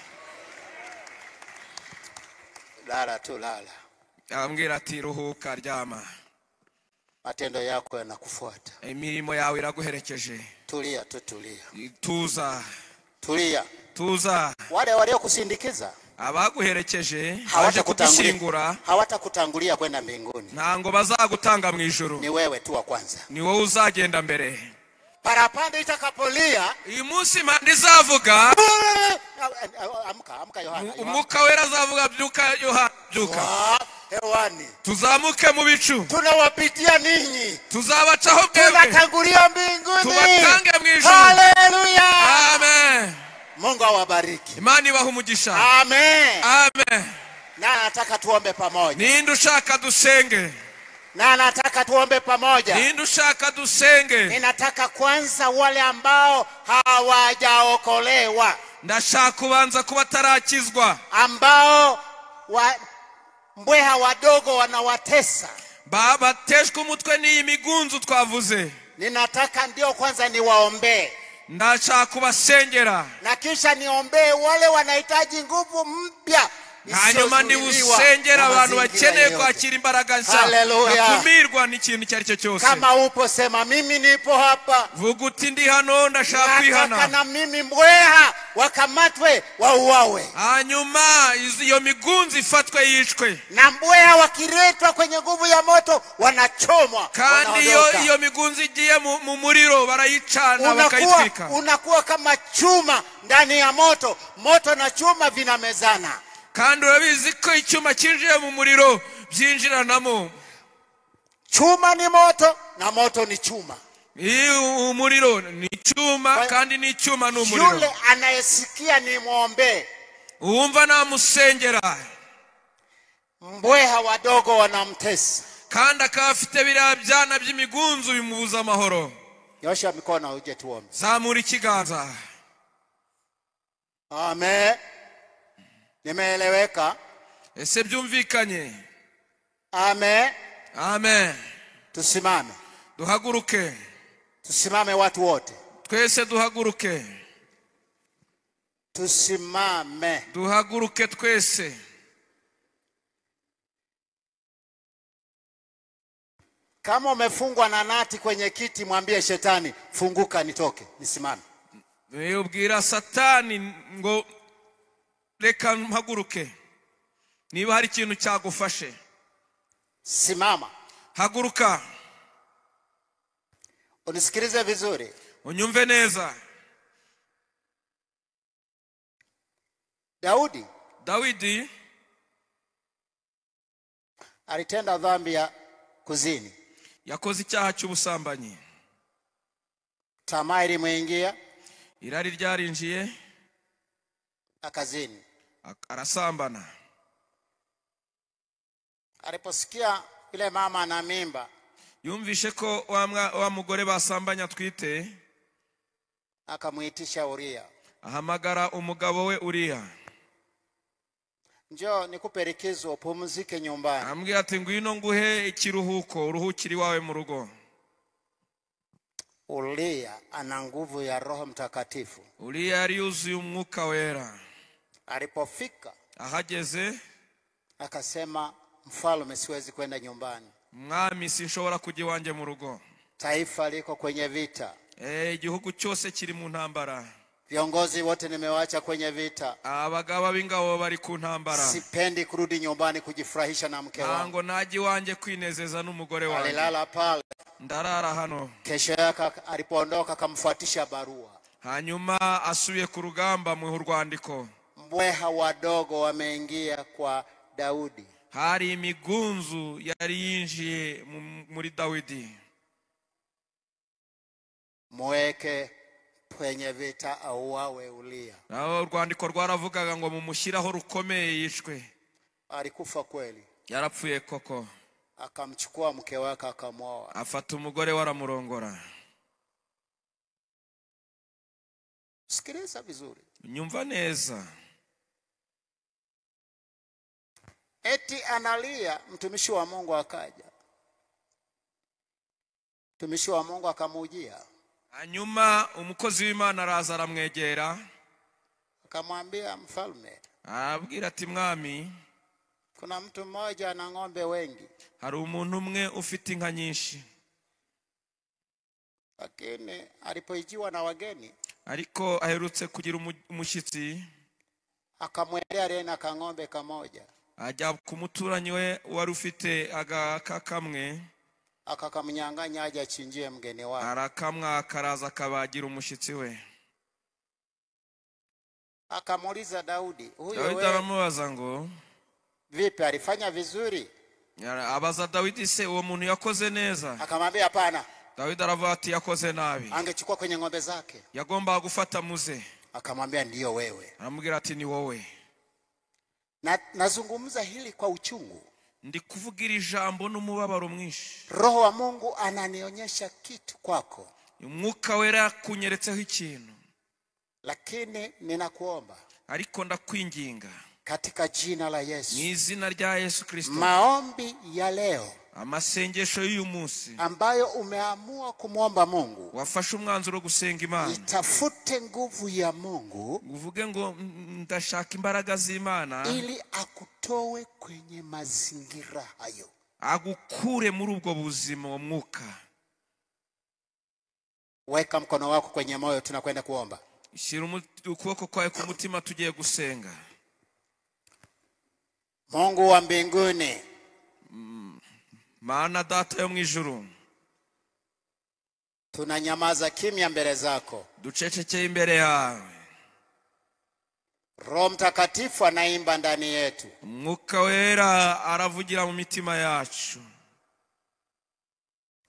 Lala tu lala. Ambwira ati ruhuka ryama. Matendo yako yanakufuata. Imirimo yawe iraguherekeje. Tulia tu tulia. Tuza. Tulia. Tuza. Wale waliokusindikiza, abaguherekeje baje kugushyingura, hawatakutangulia kwenda mbinguni. Ntango bazagutanga mu ijuru. Ni wewe tu wa kwanza. Ni wowe uzagenda mbere. Parapanda itakapolia, uyu munsi impanda izavuga, amka amka Yohana. Umwuka Wera azavuga byuka Yohana, byuka. Hewani. Tuzamuke mu bicu. Tunawapitia ninyi. Tuzabacaho mwebwe. Tunatangulia mbinguni. Tubatange mu ijuru. Haleluya. Amen. Mungu awabariki. Imana ibahe umugisha. Amen. Amen. Na nataka tuombe pamoja. Ninde ushaka dusenge? Na nataka tuombe pamoja. Ninde ushaka dusenge? Ninataka kwanza wale ambao hawajaokolewa. Ndashaka kubanza kuba tarakizwa. Ambao mbweha wadogo wanawatesa. Babateshwe umutwe n'iyi migunzu twavuze. Ninataka ndio kwanza niwaombee. Ndashaka kubasengera. Na kisha niombee wale wanahitaji nguvu mpya. Hanyuma ndiusengera abantu bakeneye kwakira imbaraga nshya nakumirwa n'ikintu icyo ari cyo cyose. Kama upo sema mimi nipo hapa. Vuga uti ndi hano ndashaka kwihana. Na mimi mbweha wakamatwe wauawe. Hanyuma iyo migunzi ifatwe yicwe. Na mbweha wakiretwa kwenye nguvu ya moto wanachomwa. Kandi iyo migunzi igiye mu muriro barayicana bakayitwika. Unakuwa kama chuma ndani ya moto. Moto na chuma vinamezana. Kandi urabizi ko icyuma cyinjiye mu muriro byinjiranamo. Chuma ni moto na moto ni chuma. Umuriro ni chuma kandi ni chuma ni umuriro. Yule anayesikia ni muombe. Uwumva namusengera. Mbweha wadogo wanamtesa. Kandi akaba afite biriya byana by'imigunzu bimubuza amahoro. Nyosha mikono uje tuombe. Zamura ikiganza. Amen. Nimeeleweka? Ese byumvikanye? Amen. Amen. Tusimame. Duhaguruke. Tusimame watu wote. Twese duhaguruke. Tusimame. Duhaguruke twese. Kama umefungwa na nati kwenye kiti, mwambie shetani, funguka nitoke, nisimame. Ubwira Satani ngo reka mpaguruke. Niba hari ikintu cyagufashe. Simama. Haguruka. Unisikilize vizuri. Unyumve neza. Dawidi alitenda dhambi ya kuzini. Yakoze icyaha cy'ubusambanyi. Tamaa ilimuingia. Irari ryarinjiye. Akazini. Arasambana. Aliposikia ile mama ana mimba, yumvishe ko wa mugore basambanya atwite, akamuitisha Uria. Ahamagara umugabo we Uria. Njoo nikupe likizo upumzike nyumbani. Ambwira ati ngwino nguhe ikiruhuko uruhukire iwawe mu rugo. Uria ana nguvu ya Roho Mtakatifu. Uria yari yuzuye umwuka wera. Alipofika, ahageze, akasema, mfalme, siwezi kwenda nyumbani. Mwami, sinshobora kujya iwanjye mu rugo. Taifa liko kwenye vita. Igihugu cyose kiri mu ntambara. Viongozi wote nimewaacha kwenye vita. Abagaba b'ingabo bari ku ntambara. Sipendi kurudi nyumbani kujifurahisha na mke wangu. Ntango najya iwanjye kwinezeza n'umugore wanjye. Alilala pale. Ndarara hano. Kesho yake alipoondoka akamfuatisha barua. Hanyuma asubiye ku rugamba mu rwandiko. Mbweha wadogo wameingia kwa Daudi. Hari imigunzu yari yinjiye muri Dawidi. Mweke kwenye vita auawe Uria. Naho urwandiko rwaravugaga ngo mumushyiraho rukomeye yishwe. Alikufa kweli. Yarapfuye koko. Akamchukua mke wake akamwoa. Afata umugore waramurongora. Sikiliza vizuri. Nyumva neza. Eti analia, mtumishi wa Mungu akaja. Mtumishi wa Mungu akamujia. Hanyuma umukozi w'Imana araza aramwegera. Akamwambia, mfalme, arabwira ati mwami, kuna mtu mmoja ana ng'ombe wengi. Hari umuntu umwe ufite inka nyinshi. Lakini alipoijiwa na wageni, ariko aherutse kugira umushyitsi, akamwendea rena kang'ombe kamoja. Ajya ku muturanyi we wari ufite agaka kamwe, akakamnyang'anya aje achinjie mgeni wake. Arakamwa akaraza akabagira umushyitsi we. Akamuuliza Daudi, huyo Dawidi wewe aramubaza ngo vipi, alifanya vizuri? Abaza Dawidi se uwo muntu yakoze neza? Akamwambia hapana. Dawidi aravuga ati yakoze nabi. Angechukua kwenye ng'ombe zake. Yagombaga gufata muze. Akamwambia ndiyo wewe. Aramubwira ati ni wowe. Na nazungumza hili kwa uchungu. Ndi kuvugira ijambo n'umubabaro mwinshi. Roho wa Mungu ananionyesha kitu kwako. Umwuka wera kunyeretseho ikintu. Lakini ninakuomba, ariko ndakwinginga, katika jina la Yesu, mu izina rya Yesu Kristo, maombi ya leo, amasengesho y'uyu munsi ambayo umeamua kumwomba Mungu, wafashe umwanzuro wo gusenga Imana, itafute nguvu ya Mungu, uvuge ngo ndashaka imbaraga z'Imana, ili akutoe kwenye mazingira hayo, agukure muri ubwo buzima wa mwuka. Weka mkono wako kwenye moyo, tunakwenda kuomba. Shyira ukuboko kwawe ku mutima, tugiye gusenga. Mungu wa mbinguni, Mana data yo mu ijuru, tunanyamaza kimya mbele zako. Ducecekeye imbere yawe. Roho Mtakatifu anaimba ndani yetu. Umwuka wera aravugira mu mitima yacu.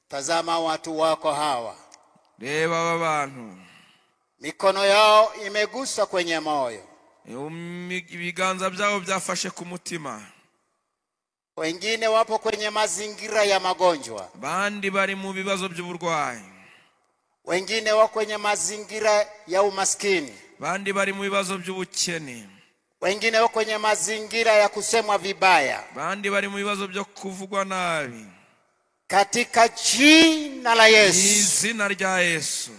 Tazama watu wako hawa. Reba aba bantu. Mikono yao imegusa kwenye moyo. Ibiganza byabo byafashe ku mutima. Wengine wapo kwenye mazingira ya magonjwa. Bandi bari mu bibazo by'uburwayi. Wengine wako kwenye mazingira ya umaskini. Bandi bari mu bibazo by'ubukene. Wengine wako kwenye mazingira ya kusemwa vibaya. Bandi bari mu bibazo byo kuvugwa nabi. Katika jina la Yesu. Izina rya Yesu.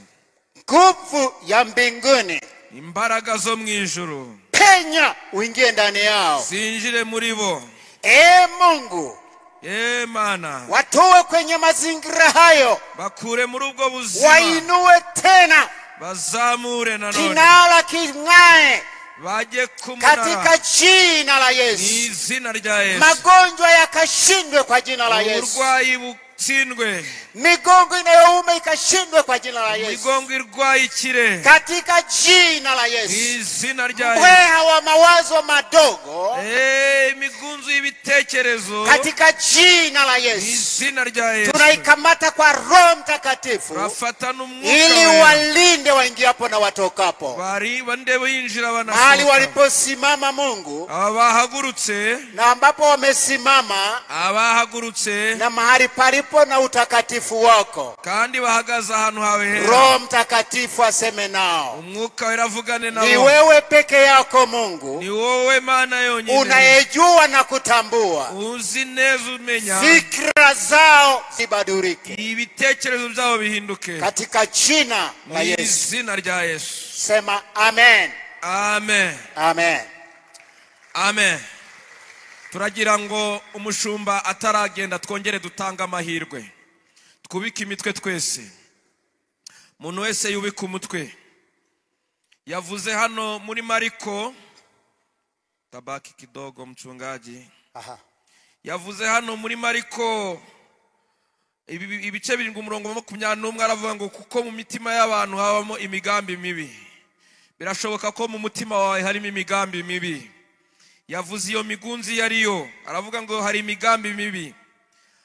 Nguvu ya mbinguni. Imbaraga zo mu ijuru. Penya uingie ndani yao. Zinjire muri bo. E Mungu. E Mana. Watoe kwenye mazingira hayo. Bakure muri ubwo buzima. Wainue tena. Bazamure nanone. Kinara king'ae. Baje kumunara. Katika jina la Yesu. Izina rya Yesu. Magonjwa yakashindwe kwa jina la Yesu. Uburwayi butsindwe. Migongo inayouma ikashindwe kwa jina la Yesu. Migongo irwaye ikire. Katika jina la Yesu. Izina rya Yesu. Mbweha wa mawazo madogo. Imigunzu y'ibitekerezo. Katika jina la Yesu. Izina rya Yesu. Tunaikamata kwa Roho Mtakatifu. Turafata n'umwuka ili walinde waingiapo na watokapo. Bari bande binjira banasohoka. Mahali waliposimama Mungu. Abahagurutse. Na ambapo wamesimama. Abahagurutse. Na mahali palipo na utakatifu wako. Kandi bahagaze ahantu hawe hera. Roho Mtakatifu aseme nao. Umwuka weravugane nabo. Ni wewe peke yako Mungu. Ni wowe Mana yonyine. Unayejua na kutambua. Uzi neza umenya. Fikra zao zibadilike. Ibitekerezo byabo bihinduke. Katika jina la Yesu. Izina rya Yesu. Sema amen. Amen. Amen. Amen. Turagira ngo umushumba ataragenda twongere dutanga amahirwe. Twubike imitwe twese. Umuntu wese yubika umutwe. Yavuze hano muri Mariko. Tabaki kidogo mchungaji. Aha. Yavuze hano muri Mariko ibice 7 umurongo 21 aravuga ngo kuko mu mitima y'abantu habamo imigambi mibi. Birashoboka ko mu mutima wawe harimo imigambi mibi. Yavuze iyo migunzi yariyo aravuga ngo hari imigambi mibi.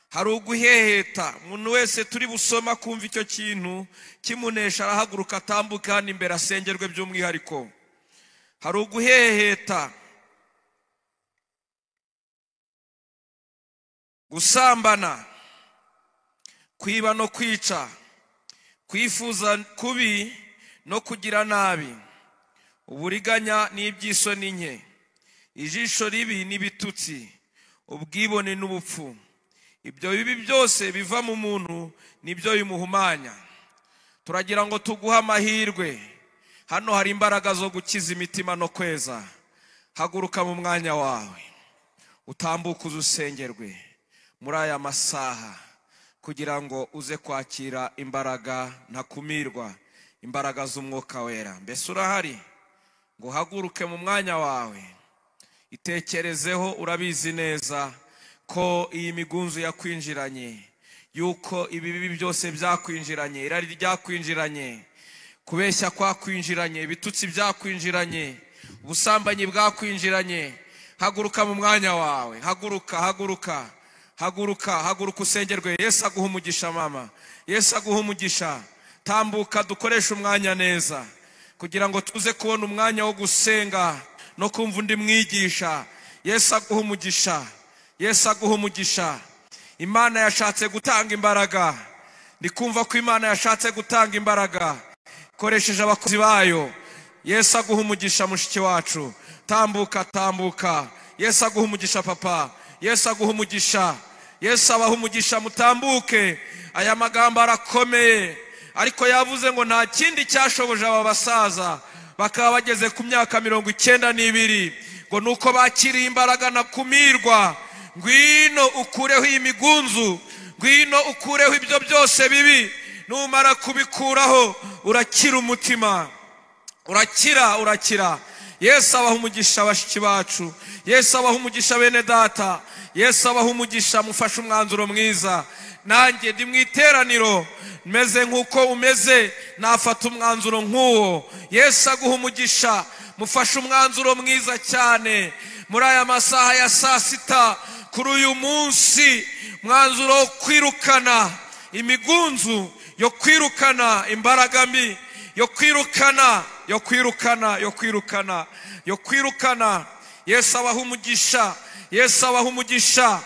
Hari uguheheta. Umuntu wese turi busoma kumva icyo kintu kimunesha arahaguruka atambuka hano imbere asengerwe by'umwihariko. Hari uguheheta, gusambana, kwiba no kwica, kwifuza kubi no kugira nabi, uburiganya n'iby'isoni nke, ijisho ribi n'ibitutsi, ubwibone n'ubupfu. Ibyo bibi byose biva mu muntu nibyo bimuhumanya. Turagira ngo tuguha amahirwe. Hano hari imbaraga zo gukiza imitima no kweza. Haguruka mu mwanya wawe, utambuke uzengerwe muri aya masaha kugira ngo uze kwakira imbaraga ntakumirwa, imbaraga z'umwuka wera. Mbese urahari ngo haguruke mu mwanya wawe, itekerezeho. Urabizi neza ko iyi migunzu yakwinjiranye, yuko ibibi byose byakwinjiranye, irari ryakwinjiranye, kubeshya kwakwinjiranye, ibitutsi byakwinjiranye, ubusambanyi bwakwinjiranye. Haguruka mu mwanya wawe, haguruka, haguruka, haguruka, haguruka usengerwe. Yesu aguha umugisha mama, Yesu aguha umugisha. Tambuka dukoreshe umwanya neza kugira ngo tuze kubona umwanya wo gusenga no kumva undi mwigisha. Yesu aguha umugisha, Yesu aguha umugisha. Imana yashatse gutanga imbaraga. Ndikumva ko Imana yashatse gutanga imbaraga ikoresheje abakozi bayo. Yesu aguha umugisha mushiki wacu. Tambuka, tambuka. Yesu aguha umugisha papa. Yesu aguha umugisha. Yesu abaha umugisha, mutambuke. Aya magambo arakomeye, ariko yavuze ngo nta kindi cyashoboje aba basaza bakaba bageze ku myaka 92 ngo nuko bakiriye imbaraga nakumirwa. Ngwino ukureho iyi migunzu, ngwino ukureho ibyo byose bibi. Numara kubikuraho urakira umutima, urakira, urakira. Yesu abaha umugisha bashiki bacu. Yesu abaha umugisha bene data. Yesu abaha umugisha. Mufashe umwanzuro mwiza. Nanjye ndi mu iteraniro meze nkuko umeze, nafata umwanzuro nk'uwo. Yesu aguha umugisha. Mufashe umwanzuro mwiza cyane muri aya masaha ya saa sita kuri uyu munsi, mwanzuro wo kwirukana imigunzu, yo kwirukana imbaraga mbi, yo kwirukana, yo kwirukana, yo kwirukana, yo kwirukana. Yesu abaha umugisha, Yesu abaha umugisha.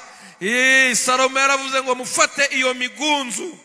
Salomo yaravuze ngo mufate iyo migunzu.